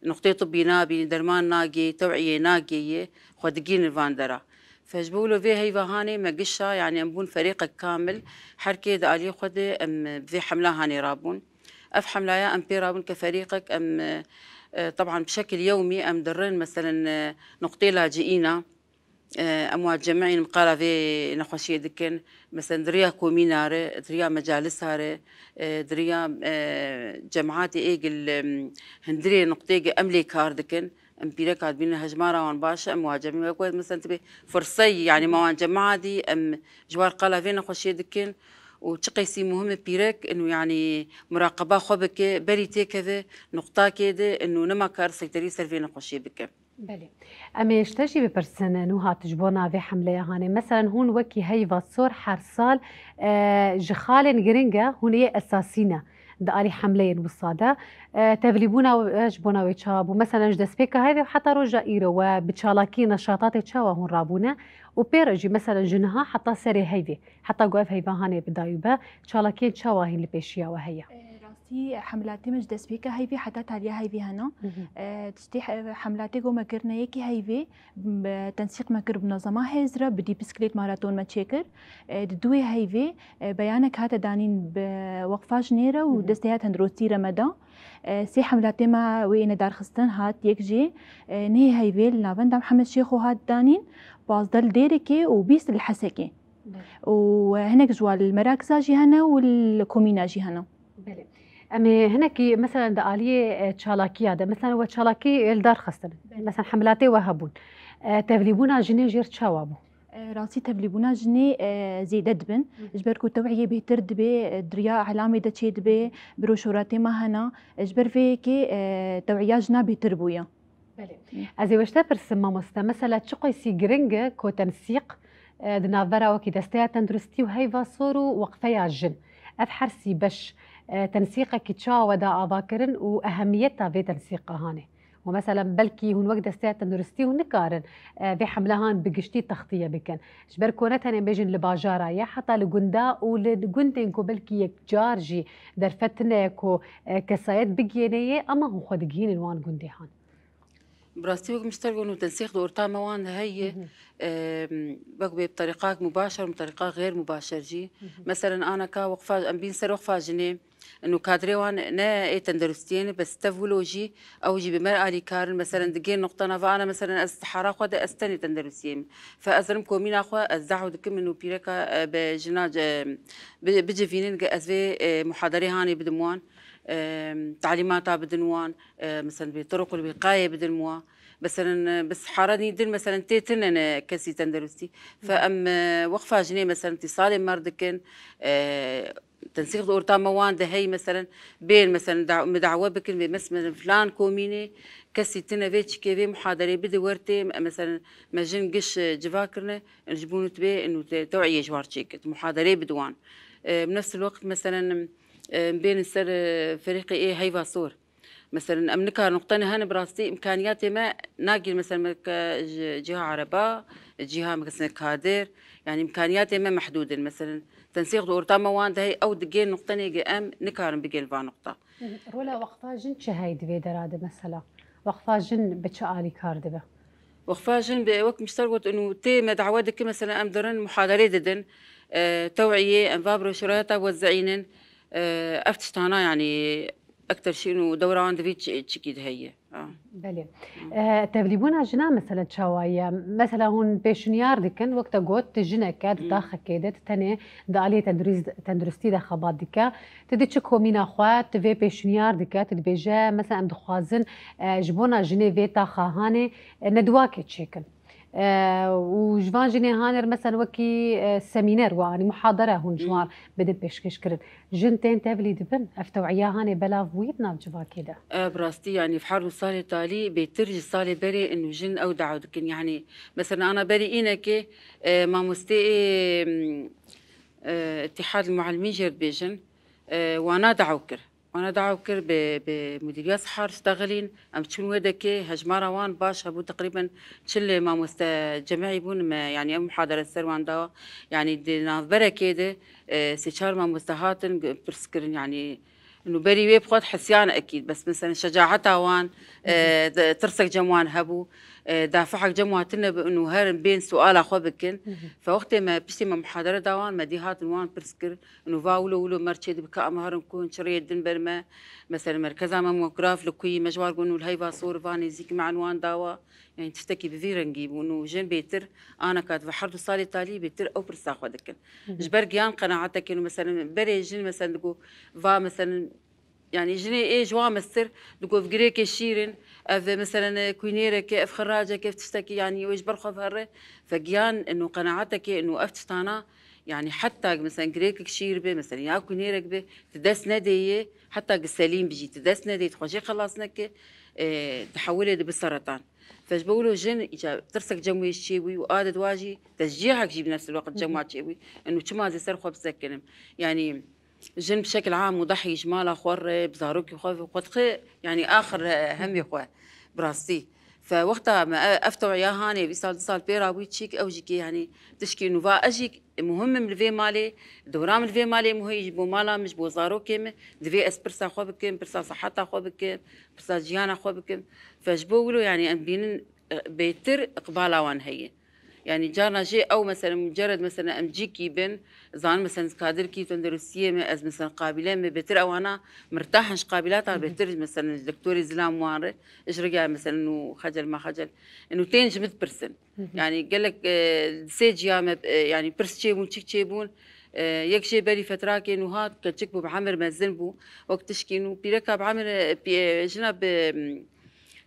nuqtê tibbî nabînî, derman nagê, tewiyê nagê yê, xwe digihînin van dera. Fe ji bo wilo vê heyva hanê me gişa, yanî em bûn ferîqek kamil, her kê di aliyê xwe de em bi vê hemla hanê rabûn. Ev hemlaya em pê rabûn ke ferîqek em, e, e, teban bi şekil yewmî em dirin, meselen, e, nuqtê laciyîna, e, em wan cemiyîn miqala vê nexweşiyê dikin. Meselen, di riya komîna re, di riya mecalisa re, e, di riya, e, cemaatê ê gil, em, hundirê nuqtê ge em lê kar dikin. Em pîreka dibînin hejmara wan baş e, em wan cemî wek wet, meselen, tibê firseyî, yanî me wan cemaatî, em ji war qala vê nexweşiyê dikin û çi qeysî muhim e pîrek, inu, yanî, muraqeba xwe bike, berî têkeve nuqtakê de, inu, nema kar seyterî ser vê nexweşiyê bike. Belê. Em ê ji te jî bipirsin, Nûha, tu ji bona vê hemleya hanê. Meselen, hûn wekî heyva sor her sal, e, ji xalên giring e, hûn ê esasî ne di alî hemleyên wisa de. E, tevlîbûna we ji bona wê çawa bû? Meselen, ji destpêka heyvê heta roja îro we bi çalakî neşatatê çawa hûn rabûne? Û pê re jî, meselen, ji niha heta serê heyvê, heta ku ev heyva hanê bi dayî be, çalakiyên çawa hîn li pêşiya we heye? E, rastî, hemlatê me ji destpêka heyvê heta taliya heyvê hene. Hı hı. E, tiştê he-, hemlatê ku me kirine yekî heyvê, bi tensîq me kir bi nizama hêz re, bi dî bisiklet maraton me çêkir. E, di duwê heyvê, e, beyanek hate danîn bi Weqfa Jinê re û Hı hı. Desteya Tenduristî re me da. E, sê hemlatê me wê êne darxistin hat yek jî, e, nehê heyvê li navenda Mihemed Şêxo hat danîn, pazdeh li Dêrikê û bîst li Hesekê. Belê. Û, e, hinek ji wan li Merakisa jî hene û li Komîna jî hene. Belê. Em ê hinekî, meselen, di aliyê, e, çalakiya de, meselen, we çalakî, e, li dar xistin. Belê. Meselen, hemilatê we hebûn. E, tevlîbûna jinê jêr çawa bû? E, rastî tevlîbûna jinê, e, zêde dibin. Hı. Ji ber ku tewiyê bêtir dibe, e, di riya elamê de çê dibe, broşoratê me hene. E, ji ber vê yekê, e, tewiya jina bêtir bûye. Belê. Hı. Ez ê we ji te pirsim, mamoste. Mesela çi qeysî giring e ku tensîq, e, di navbera wekî Desteya Tenduristî û Heyva Sor û Weqfeya Jin, ev her sî beş, e, tensîqekî çawa we da avakirin û ehemiyeta vê tensîqa hanê? Û mesela belkî hûn wek Desteya Tenduristî hûn nikarin, e, vê hemlehan bi giştî textiye bikin. Ji ber ku ne tenê bêjin li bajara ye, heta li gunda û li gundên ku belkî yekcar jî derfet tune ye ku, e, kesayet bigihêne yê, ama hûn xwe digihînin wan gundê han. Bi rastî wek min ji te re got, tensîq di orta me wan de heye. Hı hı. Em, wek bê bi terîqak mubaşer û bi terîqak xêr mubaşer jî. Hı hı. Meselen, aneka weqfa, em bîn ser weqfa jinê, û kadrê wan ne ê tenderustiyê ne, bes tev wilo jî, ew jî bi me alîkar in. Meselen, digê nuqta nava ana, meselen, ez istihara xwe de ez tenê tenderustiyê me. Fe ez dirim komîna xwe, ez dehw dikim, û pîreka, e, bi jina, e, bi-, bicivînin, ge ez vê, e, muhaderê hanê bidim wan, e, talîmata bidin wan. E, mesela, bi turuqul wîqayê bidin wa. Mesela, e, bi sihara nî din, mesela, tê tine ne kesî tenderustî. Fe Hı. em, e, weqfa jinê, mesela, îtîsalê mer dikin, e, tensîq di orta me wan de hey, mesela, bên, mesela, da-, me dawe bikin, bê, mesela, filan komînê, kesî tine vê çikê, vê muhaderê bide wer tê, me, mesela, me jin giş, e, civa kirine, ji bo nû tibê, nû te-, tewiyê ji war çêkit, muhaderê bidin wan. E, bi nefs el weqt, mesela, e, bên ser, e, ferîqê ê heyva sor. Meselen, em nikarin, nuqtene hene bi rastî, îmkaniyatê me nagîr, meselen, me ke ji cîha ereba, cîha me kesine kadir, yanî îmkaniyatê me mehdûd in. Meselen, tensîq di orta me wan de hey, ew digê nuqtenê ge em nikarin bigên va nuqta. Rola Weqfa Jin çi hey di vê dera de mesela? Weqfa Jin bi çi alîkar dibe? Weqfa Jin bi, wek min ji te re got, û tê me dawe dike, meselen, em dirin muhaderê didin, e, tewiyê, em va broşurata wezîînin, e, ev tiştana, yanî, ekter şîn û dewra wan di vî çi-, çikî de heye. Ha. Belê. Hmm. E, tevlîbûna jina mesela çawa ye? Mesela hûn pêşniyar dikin, wek te got, tu jineke di Hmm. taxekê de, tu tenê di aliyê tendurîz-, tenduristî de xebat dike. Tu diçi komîna xwe, tu vê pêşniyar dike, tu dibêje, mesela em dixwazin, e, ji bona jinê vê taxa hanê, e, nedwakê çêkin. E, û ji van jinê hanê re mesela wekî, e, semîner, yanî muhadere hûn ji wan Hmm. bidin pêşkêş kirin. Jin tên tevlî dibin, ev tewiya hanê belav bûyî di nav civakê de? E, bi rastî, yanî, her du salê talî bêtir ji salê berê in û jin ew daw dikin. Yanî, mesela, ana berî înekê, e, mamostê ê, m, e, Îtîhad Muallimîn jê re dibêjin, e, wana daw kir. Wana dawa kir bi, bi mudîriya sihar ştexilîn, em çûn wê dekê, hejmara wan baş hebû, teqrîben çil mamoste cemî bûn, me, yanî em muhadere ser wan dawa, yanî di navberekê de, e, sê çar mamoste hatin, g-, pirs kirin, yanî nû berî wê bi xwe hesiyan ekîd, bes mesela şecaeta wan, e, de, tirsek cem wan hebû, e, dafihek cem wan tune bi, nû herin bên suala xwe bikin. Fe wextê me, piştî me muhadere da wan, me dî hatin wan pirs kir, nû va wilo wilo mer çê dibe ka em herin ku çi rêyê din ber me. Mesela merkeza mamograf li ku yî, me ji wan got nû li heyva sor va nêzîk me enwan dawa. Yanî tiştekî bi vî rengî bû. Nû jin bêtir, aneka di her du salê talî bêtir ew pirsa xwe dikin. Ji ber giyan qenaeteke nû, mesela berê jin mesela digo va mesela, yanî jinê ê ji wan mestir digo ev girêkê şîr in, ev mesela kûynêrek e, ev xiracek e, ev tiştekî, yanî wê ji ber xwe vere. Fe giyan nû qenaeteke nû ev tiştana, yanî heta mesela girêkek şîr be, mesela ya kûynêrek be, tu dest nedê yê, heta ki selîm bijî, tu dest nedê, tu xwe jê xelas neke, e, dihewilê dibe seretan. Fe ji bo wilo jin îca tirsek cem wê çêbûyî û a di dua jî teşcîhek jî bi nefs el-weqt cem wa çêbûyî. Eno çima ez ê ser xwe bisekinim? Yanî jin bi şekil am mudahî ji mala xwe re, bi zarokê xwe ve, xwe dixê, yanî axir, e, hemê xwe. Bi rastî. Fe wexta me, e, ev tewya hanê, vî sal, du sal pê rabûyî çîk, ew jî kê, yanî tişkî nû va, ez jî muhim im li vê malê, dora min li vê malê muhî ji bo mala min, ji bo zarokê min, divê ez pirsa xwe bikim, pirsa seheta xwe bikim, pirsa jiyana xwe bikim. Fe ji bo wilo, yanî em bînin, e, bêtir iqbala wan heye. Yanî carna jê ew mesela mucered mesela em cîkî bin, zanin mesela ez kadirkî tenderustiyê me, ez mesela qabîle me, bêtir ewana mirtah in ji qabîlata, bêtir mesela ji doktorê zilam wan re, ji rêya mesela nû xecel ma xecel. Eno tên ji min dipirsin. Yanî gelek, e, sê ciya me, e, yanî pirs çêbûn, çik çêbûn. E, yek jê berî fetrakê nû hat, keçik bû, bi emir mezin bû. Wek tişkî nû pîreka bi emir, e, pî-, e, jina bi, m,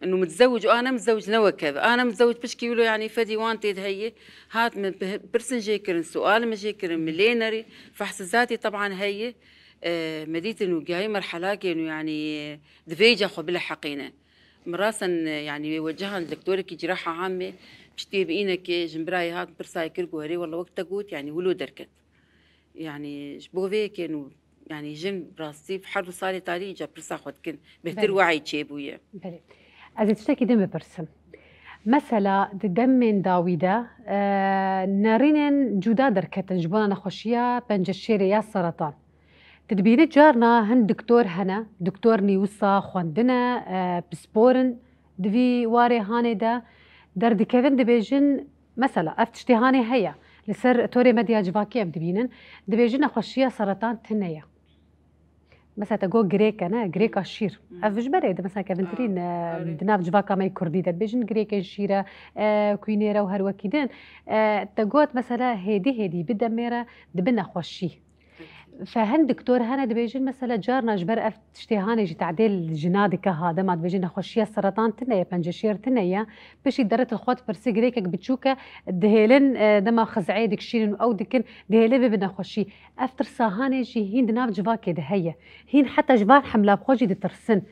nû mitzewic, a ne mitzewic ne wek ev. A ne mitzewic pişkî wilo, yanî fedî wan tê de heye. Hat min pi-, pirsin jê kirin, sual min jê kirin, min lê nerî. Fehs zatî teban heye. E, me dîtin û gihayî merhelakê nû, yanî divê îca xwe bileheqîne. Min rasen, yanî wê wecihan doktorekî ciraha amê, piştî wê bi înekê jin birayê hat pirsayê kir, got, herê wele wek te got, yanî wilo derket. Yanî ji bo vê yekê nû, yanî jin bi rastî her du salê talî îca pirsa xwe dikin. Bêhtir Belê. wehî çêbûye. Belê. Ez ê tiştekî din bipirsim. Mesela di demên dawî de, e, nerînên cuda derketin ji bona nexweşiya penceşêrê ya seretan. Tu dibînî carna hin doktor hene, doktor nî wisa xwendine, e, pispor in di vî warê hanê de derdikevin, dibêjin, mesela ev tiştê hanê heye, li ser torê medya civakî em dibînin, dibêjin nexweşiya seretan tune ye. Mesela te got girêk e, ne? Girêka şîr. Hmm. Ev ji berê de mesela kevintirîn, Aa, e, erê. di nav civaka me yê kurdî de dibêjin girêkên şîr e, e, kûynêr e û her wekî din. E, te got mesela hêdî hêdî bi demê re dibe nexweşî. Fe hin doktor hene dibêjin mesela carna ji ber ev tiştê hanê jî tedê li jina dike ha, dema dibêjin nexweşiya seretan tune ye, penceşêr tune ye, piştî deret li xwe dipirsî girêkek biçûk e, dihêlin, e, dema xizeyê dikişînin û ew dikin, dihêlin bibe nexweşî. Ev tirsa hanê jî hîn di nav civakê de heye. Hîn heta ji van hemla bi xwe jî ditirsin.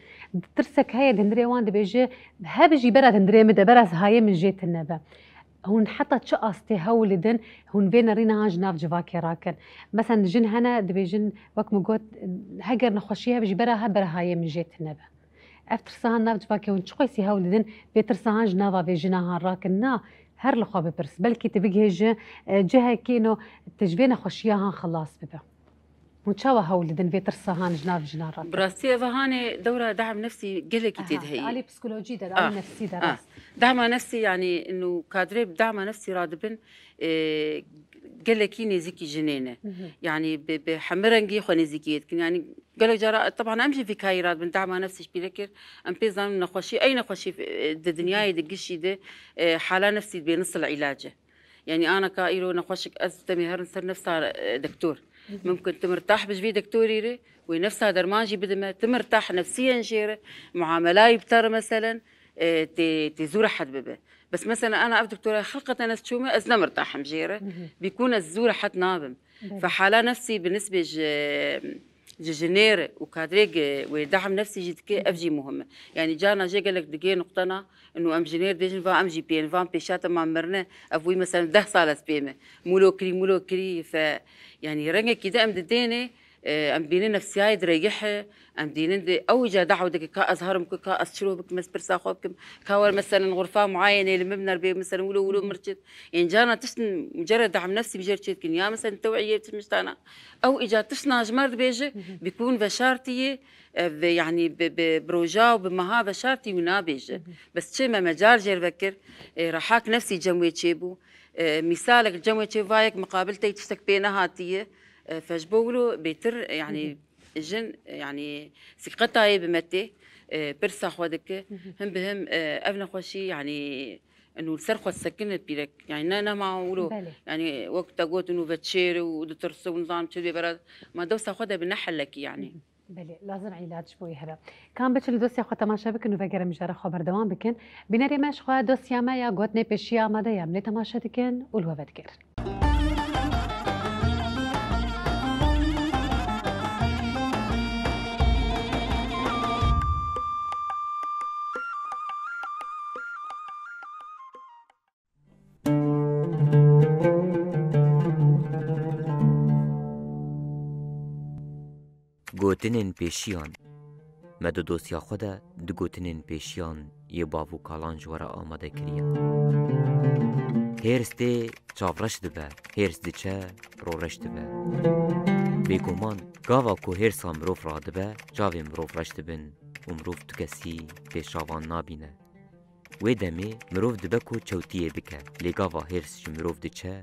Tirsek heye di hundirê wan dibêje, heb jî bera di hundirê min de, bera sihayê min jê tune be. Hûn heta çi astê hewl didin, hûn vê nerîna han ji nav civakê rakin? Mesela jin hene dibêjin, wek min got, heger nexweşî hebe jî bera he, bera hayê min jê tune be. Ev tirsa han nav civakê hûn çi qeysî hewl didin, vê tirsa han ji nava vê jina han rakin? Na, her li xwe bipirs. Belkî tu bigihêje, e, cihekî ino tu ji vê nexweşiya han xilas bibe. Hûn çawa hewl didin vê tirsa han ji nav jinan rakin? Bi rastî ev hanê dewra dehm nefsî gelekî tê de heye. Alî psikolojî de, alî nefsî de, rast. Dehma nefsî, yanî ino kadrê bi dehma nefsî radibin, e, gelekî nêzîkî jinê ne. Yanî bi, bi hemî rengî xwe nêzîkî yê dikin. Yanî gelek cara, teban em jî vî kayî radibin, dehma nefsî ji pîrekir. Em pê zanin nexweşî, ey nexweşî, e, di dinyayê de gişî de, e, hala nefsî bê nisil îlac e. Yanî aneka îro nexweşik ez demê herin ser nefsa, e, doktor. Mimkin tu mirtah bi ji vî doktorî re, wê nefsa derman jî bidime, tu mirtah nefsîyen jê re, muamelayî bi te re meselen, e, tê, tê zû rehet bibe. Bes meselen ana ev doktora xilqeten ez çûme, ez ne mirtahim jê re. Bîkûn ez zû rehet nabim. Belê. Fe hala nefsî bi nisbê ji ji jinê re û kadrê ge wê dehm nefsî jî dike, ev jî muhim e. Yanî carna jê gelek digê nuqtena, ino em jinê re dibêjin, va em jî pê ne, van pêşa te ma mirine, ev wî mesela deh sal ez pê me. Mûlo kirî, mûlo kirî, fe, yanî rengekî de em didênê, E, em dibînin nefsiyayê direyih e, em dibînin di-, ew îca daw dike, ka ez herim ku, ka ez çilo bikim, ez pirsa xwe bikim, ka wer meselen xurfa muayenê li min biner bê, meselen wilo wilo mirçit. Ên carna tişt mucerred daw nefsî bi jêr çêdikin, ya meselen tewiyê tişt miştana. Ew îca tiştna ji me re dibêje, bi ku hûn veşartiyê, e, bi, yanî bi, bi, bi roja û bi meha veşartî wî nabêje. Bes çi me mecal jêr vekir, e, rehak nefsî cem wê çêbû. E, mîsalek cem wê çêbû, yek miqabil tey tiştek pê nehatiye. E, fe ji bo wilo bêtir, e, yanî jin, e, yanî sîqetayê bi me tê, e, pirsa xwe dike. Him bi him, e, ev nexweşî, yanî nû li ser xwe disekine pîrek. Yanî ne, nema wilo. Belê. Yanî wek te got, nû veçêr û ditirse û nizam çi dibê bera. Ma dewsa xwe de bi ne helekî yanî. Belê, lazim îlac ji bo wî hebe. Ka em biçin li dosya xwe temaşe bikin û vegerin mijara xwe berdewam bikin. Bînerê me ji xwe dosya me ya gotinê pêşiya amade ye, em lê temaşe dikin û li we vedigerin. Gotinên pêşiyan. Me di dosya xwe de du gotinên pêşiyan yê bav û kalan ji we re amade kiriye. Hêrs tê, çav reş dibe, hêrs diçe, ro reş dibe. Bêguman, gava ku hêrsa mirov radibe, çavên mirov reş dibin û mirov tu kesî pêşavan nabîne. Wê demê mirov dibe ku çewtiyê bike, lê gava hêrs ji mirov diçe,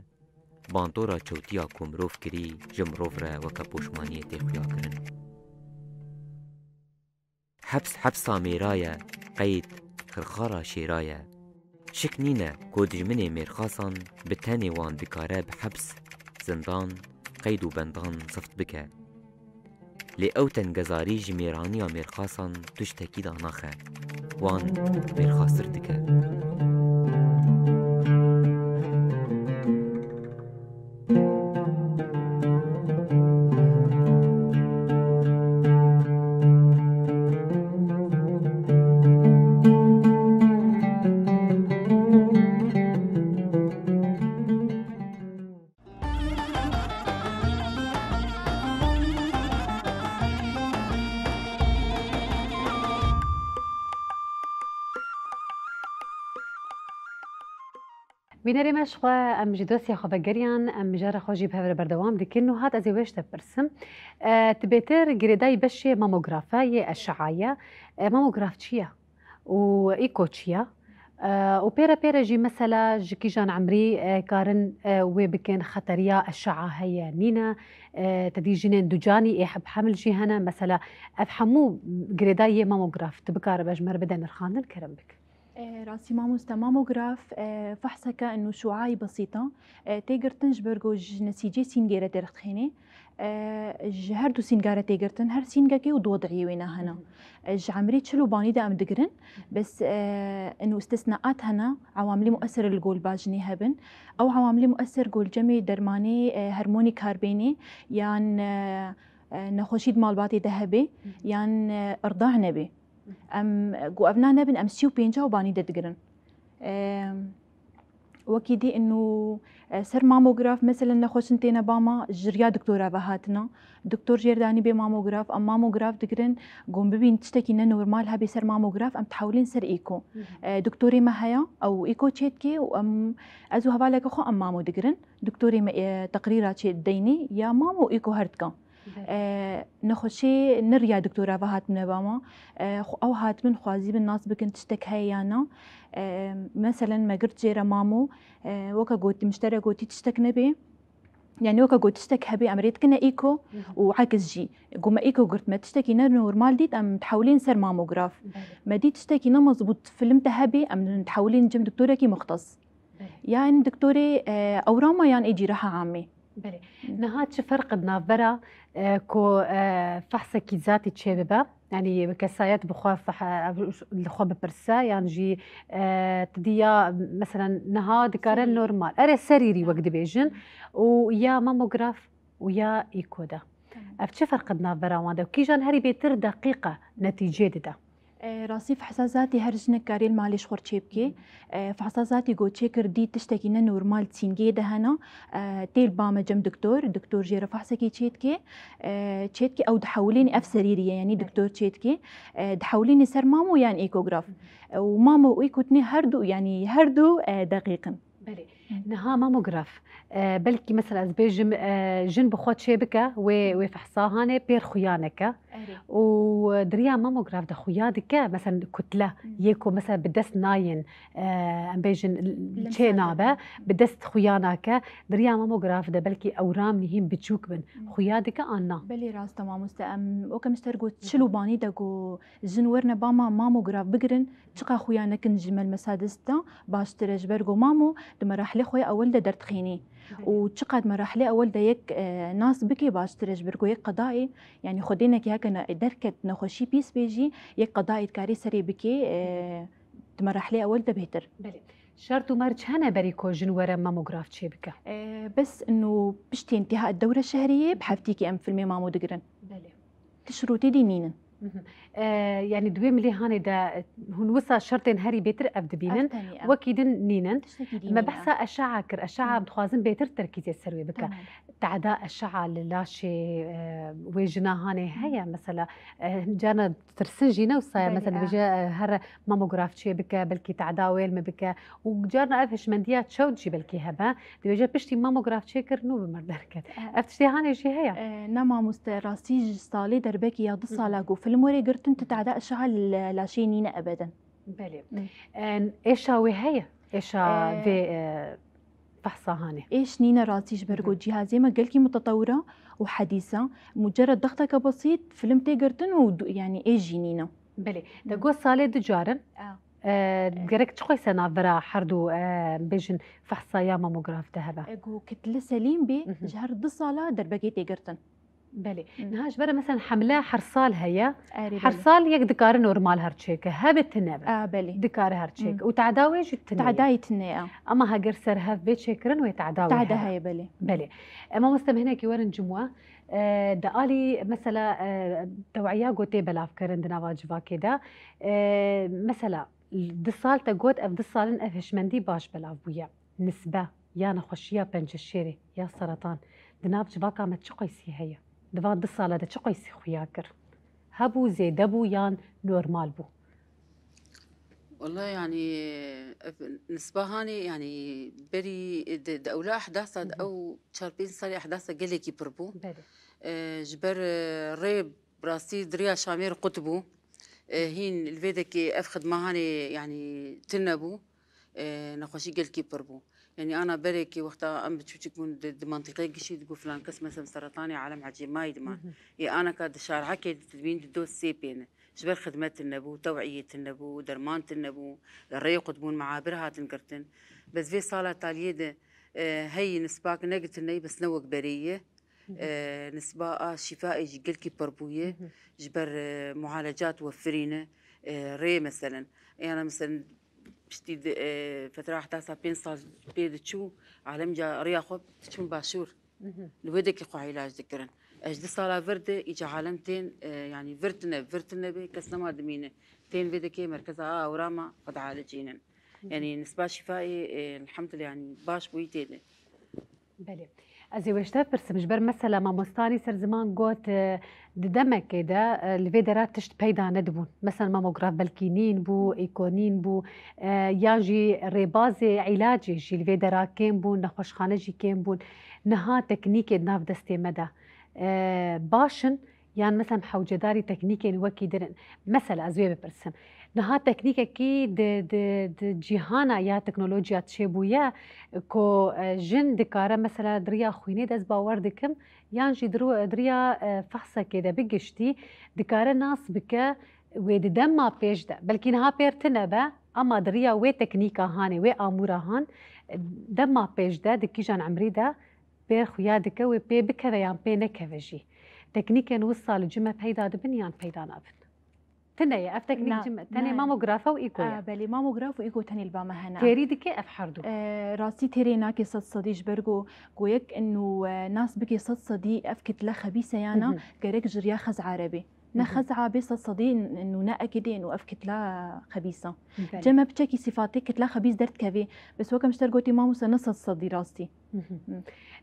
bandora çewtiya ku mirov kirî ji mirov re weke poşmaniyê tê xuyakirin. Heps hepsa mêra ye, qeyd xirxara şêra ye. Şik nîne ku dijminê mêrxasan bi tenê wan dikare bi heps, zindan, qeyd û bendan zift bike. Lê ew tengezarî ji mêraniya mêrxasan tiştekî danaxe. Wan mêrxastir dike. Bînerê me, ji xwe em ji dosya xwe vegeriyan, em mijara xwe jî bi hev re berdewam dikin. Niha ez ê wê ji te bipirsim. E, tu bêtir girêdayî beşê mamografa yê eşeaya. E, mamograf çi ye? Û îko çi ye? E, û pê re pê re jî mesela ji kîjan emrî, e, karin, e, wê bikin, xeteriya eşea heye nîne? E, te dî jinên ducanî ê heb hemil jî hene. Mesela ev hemû girêdayî yê mamograf tu bikaribe ji me re bide nirxandin, kerem bik. E, rastî mamoste, mamograf, e, fehseke û şuayî besîta, e, tê girtin ji ber ku ji nesîcê sîngê re tê rexdixênê. E, ji her du sînga re tê girtin, her sîngekê û di wediyê wê ne hene. E, ji emrê çil û banî de em digirin, bes, e, û îstîsnaat hene, ewamilê mueser li gol ba jinê hebin. Ew ewamilê mueser gol cemê dermanê, e, hermonî karbênê yan, e, e, nexweşî di malbatê de hebe yan, e, irda nebe. Em, ku evna nebin, em sî û pênca û banî de digirin. Em, wekî dî inu, e, ser mamograf, meselen nexweşin têne ba me, ji riya doktora ve hatina. Doktor jêr danî bê mamograf, em mamograf digirin, ku em bibîn tiştekî ne normal hebê ser mamograf, em dihewilên ser îko. E, doktorê me heye, ew îko çêdike û em, ez û hevaleke xwe em mamo digirin. Doktorê me, e, teqrîra çê deynê ya mamo û îko her dikan. Belê. E, nexweşê ne riya doktora ve hatibine ba me. E, xwe-, ew hatibin xwazîbin nas bikin tiştek heye ya na. E, meselen me girt jê re mamo, e, weke gotî, min ji te re gotî tiştek nebê. Yani weke got tiştek hebê em rê dikine îko û ekis jî. Ku me îko girt me tiştekî ne normal dît em dihewlên ser mamograf. Belê. Me dît tiştekî ne mezbût film te hebê em dihewlên cem doktorekî muxtes. Belê. Yan doktorê, e, ewrama yan ê cîraha amê. Belê. Niha çi ferq di navbera, e, ku, e, fehsekî zatî çêbibe, yanî bi kesayet bi xwe feh-, ev li xwe bipirse, yan jî, e, tu dî ya, meselen, niha dikare Serî. Normal. Erê serîrî wek dibêjin. Û ya mamograf û ya îko de. Tamam. Ev çi ferq di navbera wan de? Kîjan herî bêtir deqîqe netîcê dide? E, rastî fehsa zatî her jinek karê li malê ji xwe çê bike. E, fehsa zatî got çêkir dî tiştekî ne normal çîngê de hena. E, tê li ba me cem doktor, doktor jê re fehsekî çêdike. E, çêdike ew dihewilînê ev serîrî ye, yanî doktor çêdike. E, dihewilînê ser mamo yan ekograf. E, û mamo û eko tenê her du, yanî her du, e, deqîq in. Belê. Niha mamograf, e, belkî mesela ez bêjim, e, jin bi xwe çê bike, wê, wê fehsa hanê pêr xuya neke. Erê. Û di riya mamograf de xuya dike, mesela kutle, yê ku mesela bi dest nayên, e, em bêjin çê nabe, bi dest xuya nake. Di riya mamograf de belkî ewram nihîn biçûk bin. Xuya dike an na? Belê rast e mamoste. Em weke min ji te re got çil û banî de ku jin werine ba ma mamograf bigirin, çiqa xuya nekin ji melmesa dist de baştir e, ji ber ku mamo di merahlê xwe ya ewil de derdixînî. Û çiqa di merahlê ewil de yek, e, nas bike baştir e, ji ber ku yek qedayê, yanî xwedênekê heke ne-, derket nexweşî pîs bê jî, yek qedayê dikarî serê bike, e, di merahlê ewil de bêhtir. Belê. Şert û merc hene berî ku jin were mamograf çê bike? E, bes ino piştên têha dewre şehriyê bi heftîkê em filmê mamo digirin. Belê. Ti şirûtê dî nînin. Mhm. E, yanî di wê milê hanê de hûn wisa şertên herî bêtir ev dibînin. Ev tenê, ev. Wekî din nînin. Tiştekî dî nîne. Me behsa eşe'a kir. Eşe'a em dixwazin bêtir terkîzê ser wê bike. Tamam. Tehda eşe'a li laşê, e, wê jina hanê heye mesela. E, carna tirsin jî ne wisa ye. Belê, mesela dibêje, e, here mamograf çê bike, belkî tehda wê li me bike. Û carna ev hişmendiya çewt jî belkî hebe. Dibêje piştî mamograf çêkir nû bi mir derket. E. Ev tiştê hanê jî heye? E, ne mamoste, rastî ji salê derbekî ya du sala ku film were girtin, tu tehda eşe'a li laşê nîne ebeden. Belê. E, êşa wê heye? Êşa vê, e, fehsa hanê? Êş nîne rastî ji ber ku cihazê me gelkî mutetewir e û hedîs e. Mucerred dexteke besît film tê girtin û du-, yanî êş jî nîne. Belê. Te got salê du carin. E, gerek çi qoyse navbera her du, e, bêjin fehsa ya mamograf de hebe? E, ku kitle selîm bê, ji her du sala derbekê tê girtin. Belê. Niha ji ber mesela hemle her sal heye. Erê, her sal yek dikare normal her çêke. Hebe tine be. A, belê. Dikare her çêke. Û tehda wê jî tine ye. Tehdayî tine ye. Ama heger ser hev bê çêkirin wê tehda wê hebe. Tehda heye, belê. Belê. E, mamoste, em hinekî werin cim we. E, di alî mesela, e, tewiya ku tê belavkirin di nava civakê de. E, mesela du sal te got ev du salin ev hişmendî baş belav bûye. Nisbe ya nexweşiya penceşêrê ya seratan di nav civaka me çi qeysî heye? Di van du sala de çi qeysî xuya kir? Hebû, zêde bû yan normal bû? Wele yanî ev nisba hanê yanî berî di, di ewla ehdasa, di ew çar pênc salê ehdasa gelekî pir bû. Belê. E, ji ber, e, rê bi rastî di riya Şamê re qut bû. E, hîn li vê dekê ev xidma hanê yanî tune bû. E, nexweşî gelkî pir bû. Yanî ana berekê wexta em biçûçik bûn di, di mentiqê gişî digot filan kes mesela seretanê alem ecêmayî dima. Ê anaka di şarhekê dibîn di do sê pêne. Ji ber xidmet tune bû, tewiyê tune bû, derman tune bû, rê qut bûn, meabir hatin girtin. Bes vê sala taliyê de, e, heyî nisbak ne gitineyî, bes ne wek berê ye. E, nisba a şîfaê jî gelkî pir bûye. Ji ber, e, mualecat wefirî ne, e, rê meselen. Yana meselen piştî di, e, fetra ehdasa pênc sal pê diçû, alem ca riya xwe diçûn başûr. Li wê dekê xwe îlac dikirin. Ez du sala vir de îca alem tên, e, yanî vir tine, vir tine bê, kes nema dimîne. Tên vê dekê merkeza a ewrama xwe dialicînin. Yanî nisba şîfayê, e, elhamdulillah, yanî baş bûyî tê de. Belê. Ez ê wê ji te pirsim, ji ber mesela mamostanî ser ziman got, e, di demekê de, e, li vê dera tişt peyda nedibûn. Mesela mamograf belkî nîn bû, îko nîn bû, e, yan jî rêbazê îlacê jî li vê dera kêm bûn, nexweşxane jî kêm bûn. Niha teknîkê di nav destê me de, e, baş in, yan mesela hewcedarî teknîkên wekî din in? Mesela ez wê bipirsim. Niha teknîkekî di, di, di cîhana ya teknolojiya çêbûye ku, e, jin dikare mesela di riya xwînê dest bawer dikim, yan jî di ru-, di riya, e, fehsekê de bi giştî dikare nas bike wê di dema pêş de. Belkî niha pêr tine be, ama di riya wê teknîka hanê, wê amûra han, e, dema pêş de, di kîjan emrî de pêr xuya dike wê pê bikeve yan pê nekeve jî. Teknîkên wisa li cime peyda dibin yan peyda nabin? Tune ye, ev teknîk cime, tenê mamografa û îko ye. A, belê, mamograf û îko tenê li ba me hene. Têrî dike ev herdu? E, rastî têrê nake sed sedî ji ber ku, ku yek inu, e, nas bike sed sedî ev kitle xebîse yana, gerek ji riya xez erebê. Ne xeza bê sed sedî, n-, nû ne ekîdê, nû ev kitla xebîsa. Belê. Cem me piçekî sîfatê kitla xebîs derdikevê. Bes weke min ji te re gotî mamoste ne sed sedî rastî.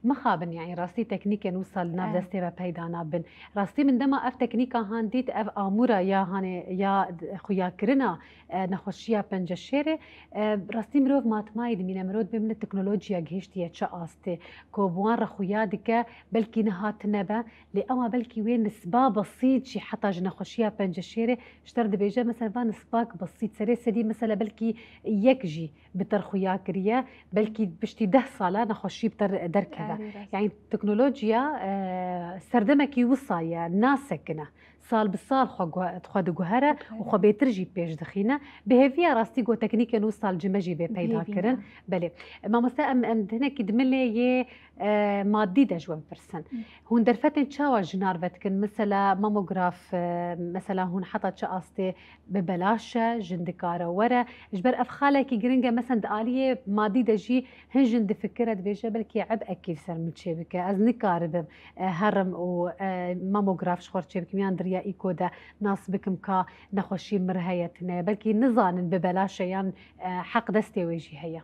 Mixabin, yani rastî teknîkên wisa li nav Eh. destê me peyda nabin. Rastî min dema ev teknîka han dît, ev amûra ya hanê ya xuyakirina, e, nexweşiya penceşêrê, e, rastî mirov matmayî dimîne, mirov dibê min teknolojiya gihiştiye çi astê, ku bi wan re xuya dike, belkî niha tune be, lê ema belkî wê nisba besît jî heta ji nexweşiya penceşêrê ji te re dibêje, mesela va nisbak besît, serê sedî mesela belkî yek jî bi te re xuya kiriye, belkî piştî deh sala nexweşî bi te re derkeve. Erê, rast. Yani teknolojiya, e, serdemekî wisa ye, nasekine. Sal bi sal xwe guhe-, xwe diguhere û xwe bêtir jî pêş dixîne. Bi hêviya rastî got teknîkên wisa li cime jî bê peyda kirin. Belê. Mamoste, em, em hinekî di milê yê, e, madî de ji we bipirsin. Hûn derfetên çawa jinar vedikin? Mesela mamograf, e, mesela hûn heta çi astê bi belaş e, jin dikare were. Ji ber ev xalekî giring e, mesela di aliyê madî de jî hin jin difikire, dibêje belkî ebekî li ser min çêbike. Ez nikaribim, e, herim û, e, mamograf ji xwe re çêbikim yan di riya îko de nas bikim ka nexweşî mir heye tune. Belkî nizanin bi belaş e yan, e, heq destê wê jî heye.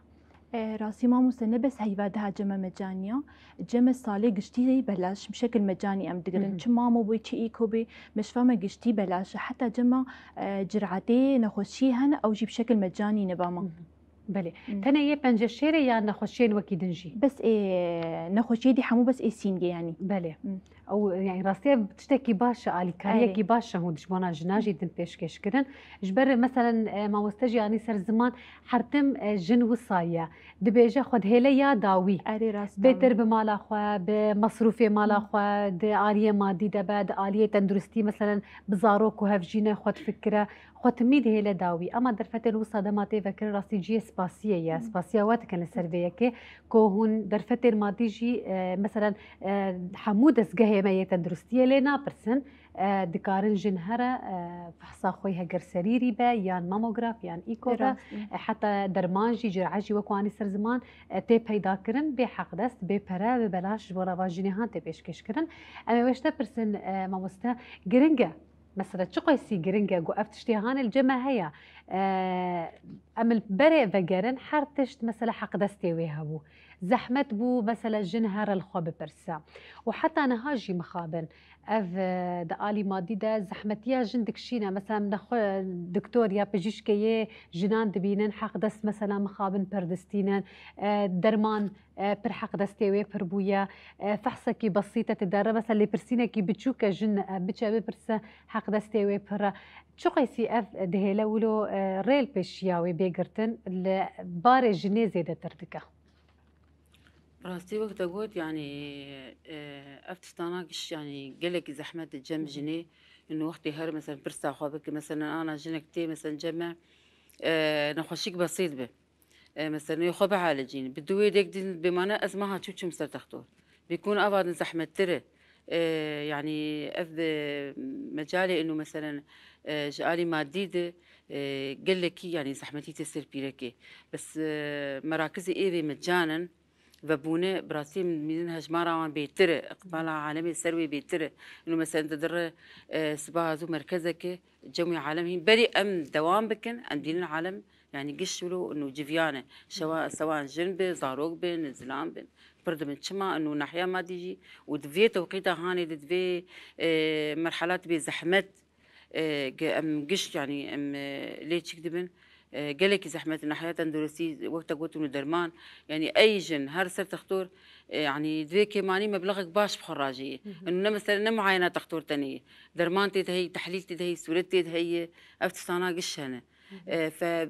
E, rastî mamoste ne bes heyva daha ceme mecaniya. Ceme salê giştî belaş, bi şekil mecanî em digirin. Hı hı. Çi mamo bû, çi îko bê, meşfa me giştî belaş e. Heta cema, e, ciratê nexweşî hene, ew jî bi şekil mecanî ne ba ma. Hı hı. Belê. Hı. Tenê yê penceşêrê ya nexweşiyên wekî din jî? Bes ê nexweşiyê dî hemû bes ê sîngê yanî. Belê. Hı. Ew, yani rastiye tiştekî baş e, alîkariyekî Erê. baş e hûn ji bona jina jî din pêşkêş kirin. Ji ber, meselen, e, mamoste jî anî ser ziman, her tim, e, jin wisa ye. Dibêje xwe dihêle ya dawî. Erê, rast e. Bêtir bi mala xwe, bi mesrûfê mala Hı. xwe, di aliyê madî de be, di aliyê tenduristî, meselen, bi zarok û hevjîne xwe difikire. Xwe timî dihêle dawî. Ema derfetên wisa dema tê vekirin rastî cihê spasiyê ye. Hı. Spasiya we dikin li ser vê yekê ku hûn derfetên madî jî, e, meselen, e, hemû destgehê me yê tenduristiyê lê napirsin. E, dikarin jin here, e, fehsa xwe heger serîrî be, yan mamograf, yan îko be, Rast e. e, heta derman jî, cira jî wek anî ser ziman, e, tê peyda kirin, bê heqdest, bê pere, bi belaş ji bo reva jinê han tê pêşkêş kirin. Em ê weşte pirsin, e, mamoste, giring e. Mesela çi qeysî giring e ku ev tiştê hanê li cem me heye. E, em li berê vegerin, her tişt mesela heqdestê wê hebû. Zehmet bû, mesela jin here li xwe bipirse. Û heta niha jî mixabin. Ev, e, di alî madî de zehmetiya jin dikişîne. Mesela em nexwe doktor ya pijîşkê yê jinan dibînin, heqdest mesela mixabin pir distînin. E, derman, e, pir heqdestê wê pir bûye. E, fehsekî besît e, tu dere mesela lêpirsînekî biçûk e jin, e, biçe bipirse heqdestê wê pir e. Çi qeysî ev dihêle wilo, e, rê li pêşiya wê bê girtin li barê jinê zêdetir dike? Bi rastî wek te got, yanî, e, ev tiştana giş, yanî gelekî zehmet e cem Hı hı. jinê. Ino wextê her mesela pirsa xwe bike, mesela ana jinek tê mesela cem me, e, nexweşik besît be. E, mesela xwe bihalecîn. Bi duwê dek din bêmane ez meha çû çûm ser textor. Bêkûn ava din zehmettir e. E, yanî ev, e, mecalê ino mesela, e, ji alî madî de, e, gelekî yanî zehmetî tê ser pîrekê. Bes, e, merakizê êvê mecanin vebûne, bi rastî min hejmara wan bêtir e, iqbala alemê ser wê bêtir e. Ino mesela di dire, e, sibaha zû merkezeke, cem wê alem hîn berî em dewam bikin, em dînin alem, yanî giş wilo ino civiyan e. Şewa, sewan jin bin, zarok bin, zilam bin, pir dibin. Çima ino nahiya madî jî û di vê tewqîta hanê de, di vê, e, merhela tibê zehmet, e, ge-, em giş, yanî em, e, lê çik dibin. E, gelekî zehmet nahiya tenduristî, wek te gotin û derman, yanî ey jin her ser textor, e, yanî divê kêmanî meblexek baş bi xwe rajê ye. Hı hı. Eno ne mesela ne muayena textor tenê ye. Derman tê de heye, tehlîl tê de heye, sûret tê de heye, ev tiştana giş hene. Hı hı. E, fe,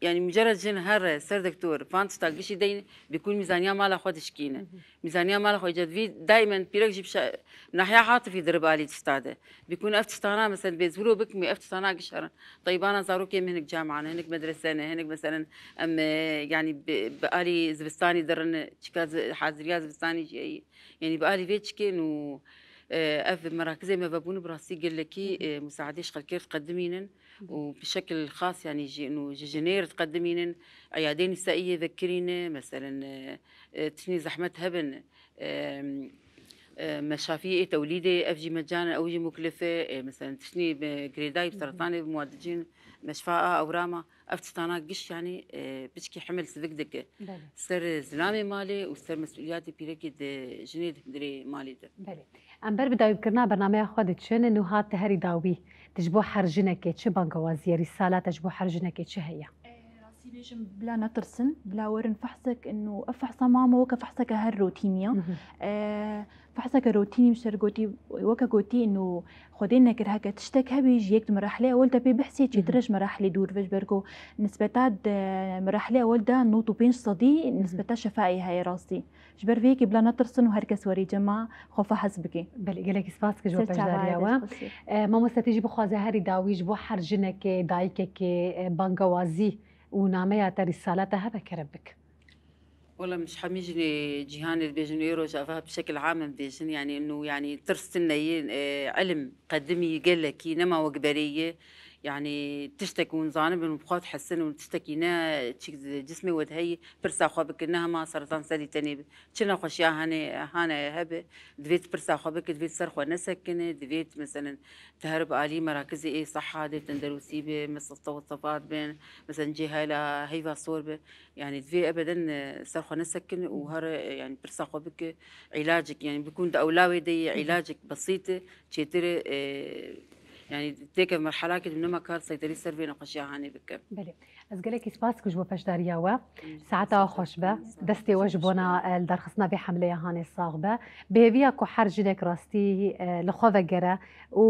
yanî mucerred jin her ser doktor, van tişta gişî deyne, bêkûn mîzaniya mala xwe dişkîne. Hı hı. Mîzaniya mala xwe cedvî daimen pîrek jî bi şe-, nahiya atifî dirib alî tişta de. Bêkûn ev tiştana mesela bê zûro bikmî, ev tiştana giş herin. Teybana zarokê min hinek cama ne, hinek medrese ne, hinek mesela em, e, yanî bi, bi alî zivistanî dirin, çika zi-, haziriya zivistanî jî heye. Yanî bi alî vê çikên û, e, ev merakizê me vebûne bi rastî gelekî, e, musaadê ji xelkê re diqedimînin. Hı hı. Û bi şekil xas, yanî ji, û ji jinê re diqedimînin, eyadê nîsaiyê vekirîne, meselen, e, e, tiştî zehmet hebin, e, E, meşafiyê ê tewlîdê, ev jî mecan e, ew jî muklif e. E, mesela tiştî bi girêdayî, bi seretanê, bi muadicîn, meşfa a ewrama, ev tiştana giş, yanî, e, piçkî himil sivik dike. Belê. Ser zilamê malê û ser mesûliyatê pîrekê di jinê di hundirê malê de. Belê. Em ber bi dawîbkirina bernameya xwe diçin, nû hat herî dawî. Tu ji bo her jinekê çi bangewazî ye, rîsala te ji bo her jinekê çi heye? E, rastî bêjim, bila netirsin, bila werin fehsek, inu ev fehsa mama weke fehseke her rotînî ya. Mhm. E, fehseke rotînî min şer gotî, weke gotî, inu Xwedê nekir heke tiştek hebî ji yek di merahlê ewil de pê bihsê, çêtir e ji merahlê dûr ve, ji ber ku nisbeta di merahlê ewil de nod û pênc sedî nisbeta şefaê heye rastî. Ji ber vê yekê bila netirsin û her kes werî cema xwe fehes bike. Belê, gelekî spas dike ji bo Ser çava peşdariya we. Dest xweş. E, mamoste, tê jî bixwaze herî dawî ji bo her jinekê, dayikekê, e, bangewazî û nameya te, rîsala te hebe kerem bik. Wela, min ji hemî jinê cîhanê dibêjin, wê rojava bi şekil am em dibêjin, yanî, nû, yanî, tirs tune ye, e, ilim qedimî gelekî, nema wek berê ye. Yanî, tiştek hûn zanibin û bi xwe dihesin û tiştekî ne çîk di cismê we de heyî, pirsa xwe bikin, ne hema sertan serî tenê bi. Çi nexweşiya hane, hane hebe, divê tu pirsa xwe bike, divê tu ser xwe nesekine, divê tu, meselen, tu here bi alî merakizê ê seha de, tenderûsî be, mesel tewsevat bin, meselen, cihayla heyva sor be. Yanî divê ebeden, e, ser xwe nesekine û here, e, yanî pirsa xwe bike, îlacek, yanî bikûn di ewlawê de ye, îlacek besît e, çêtir e, e, yanî têke merhelakê de nema kar seyderî ser vê nexweşiya hanê bike. Belê. Ez gelekî spas dikim ji bo peşdariya we. Saeta we xweş be. Destê we ji bona, e, li derxistina vê hemleya hanê sax be. Bi hêviya ku her jinek rastî, e, li xwe vegere û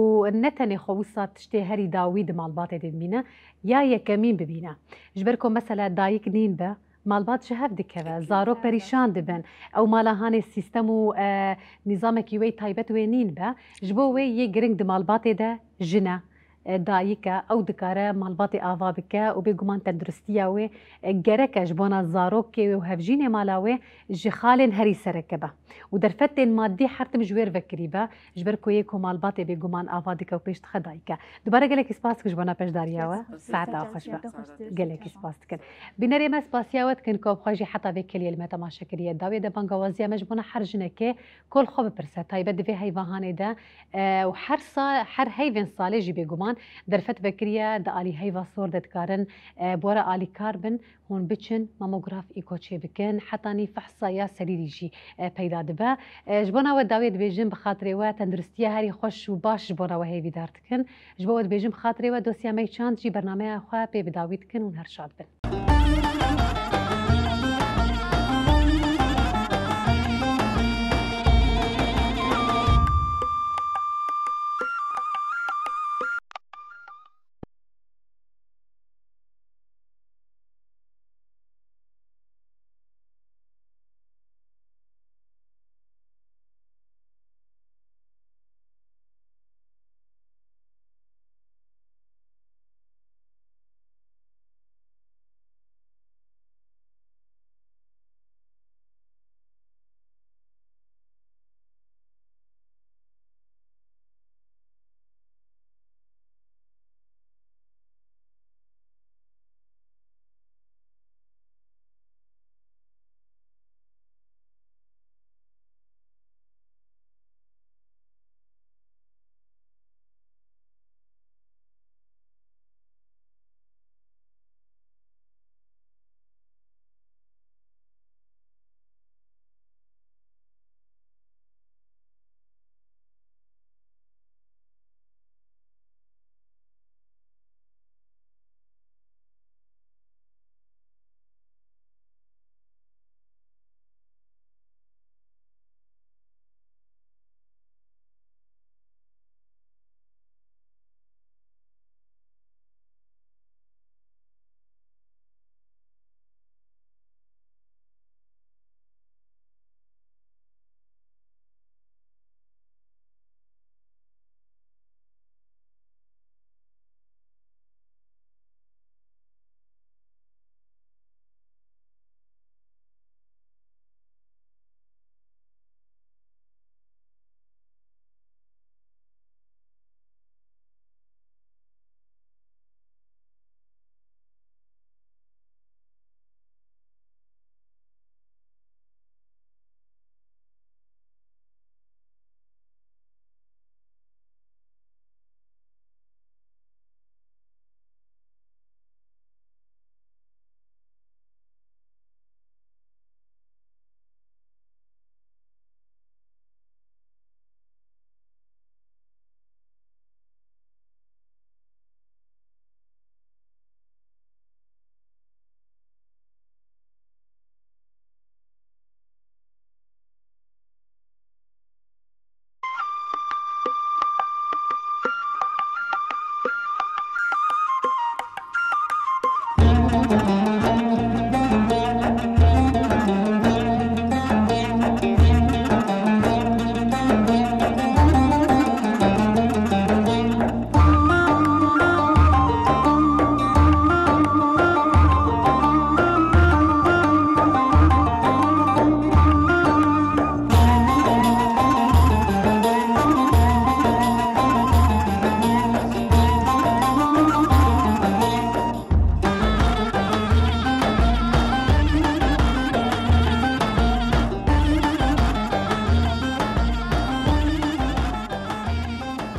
ne tenê xwe wisa tiştê herî dawî di malbatê de bimîne, ya yekemîn bibîne. Ji ber ku mesela dayik nîn be, malbat ji hev dikeve, zarok perîşan dibin. Ew mala hanê sîstem û, e, nîzamekî wê taybet wê nîn be. Ji bo wê yê giring di malbatê de jin e, e, dayik e, ew dikare malbatê ava bike û bêguman tenduristiya wê, e, gerek e ji bona zarokê wê û hevjînê mala wê ji xalên herî sereke be. Û derfetên madî her tim ji wê re vekirî be, ji ber ku yê ku malbatê bêguman ava dike û pêş dixe dayik e. Dubare gelekî spas dikim ji bona peşdariya we. Saeta we xweş be. Gelekî spas dikin. Bînerê me spasiya we dikin ku bi xwe jî heta vê keliyê li me temaşe kiriye. Dawiyê de bangewaziya me ji bona her jinekê ku li xwe bipirse, taybet di vê heyva hanê de, e, û her sa-, her heyvên salê jî bêguman derfet vekiriye, di alî heyva sor de dikarin, e, bi we re alîkar bin. Hûn biçin, mamograf, îko çêbikin, hetanî fehsa ya serîrî jî, e, peyda dibe. E, ji bona we dawiyê dibêjin, bi xatirê we tenduristiya herî xweş û baş ji bona we hêvîdar dikin. Ji bo we dibêjin, bi xatirê we dosya Meyçand jî bernameya xwe pê bi dawî dikin, hûn her şad bin.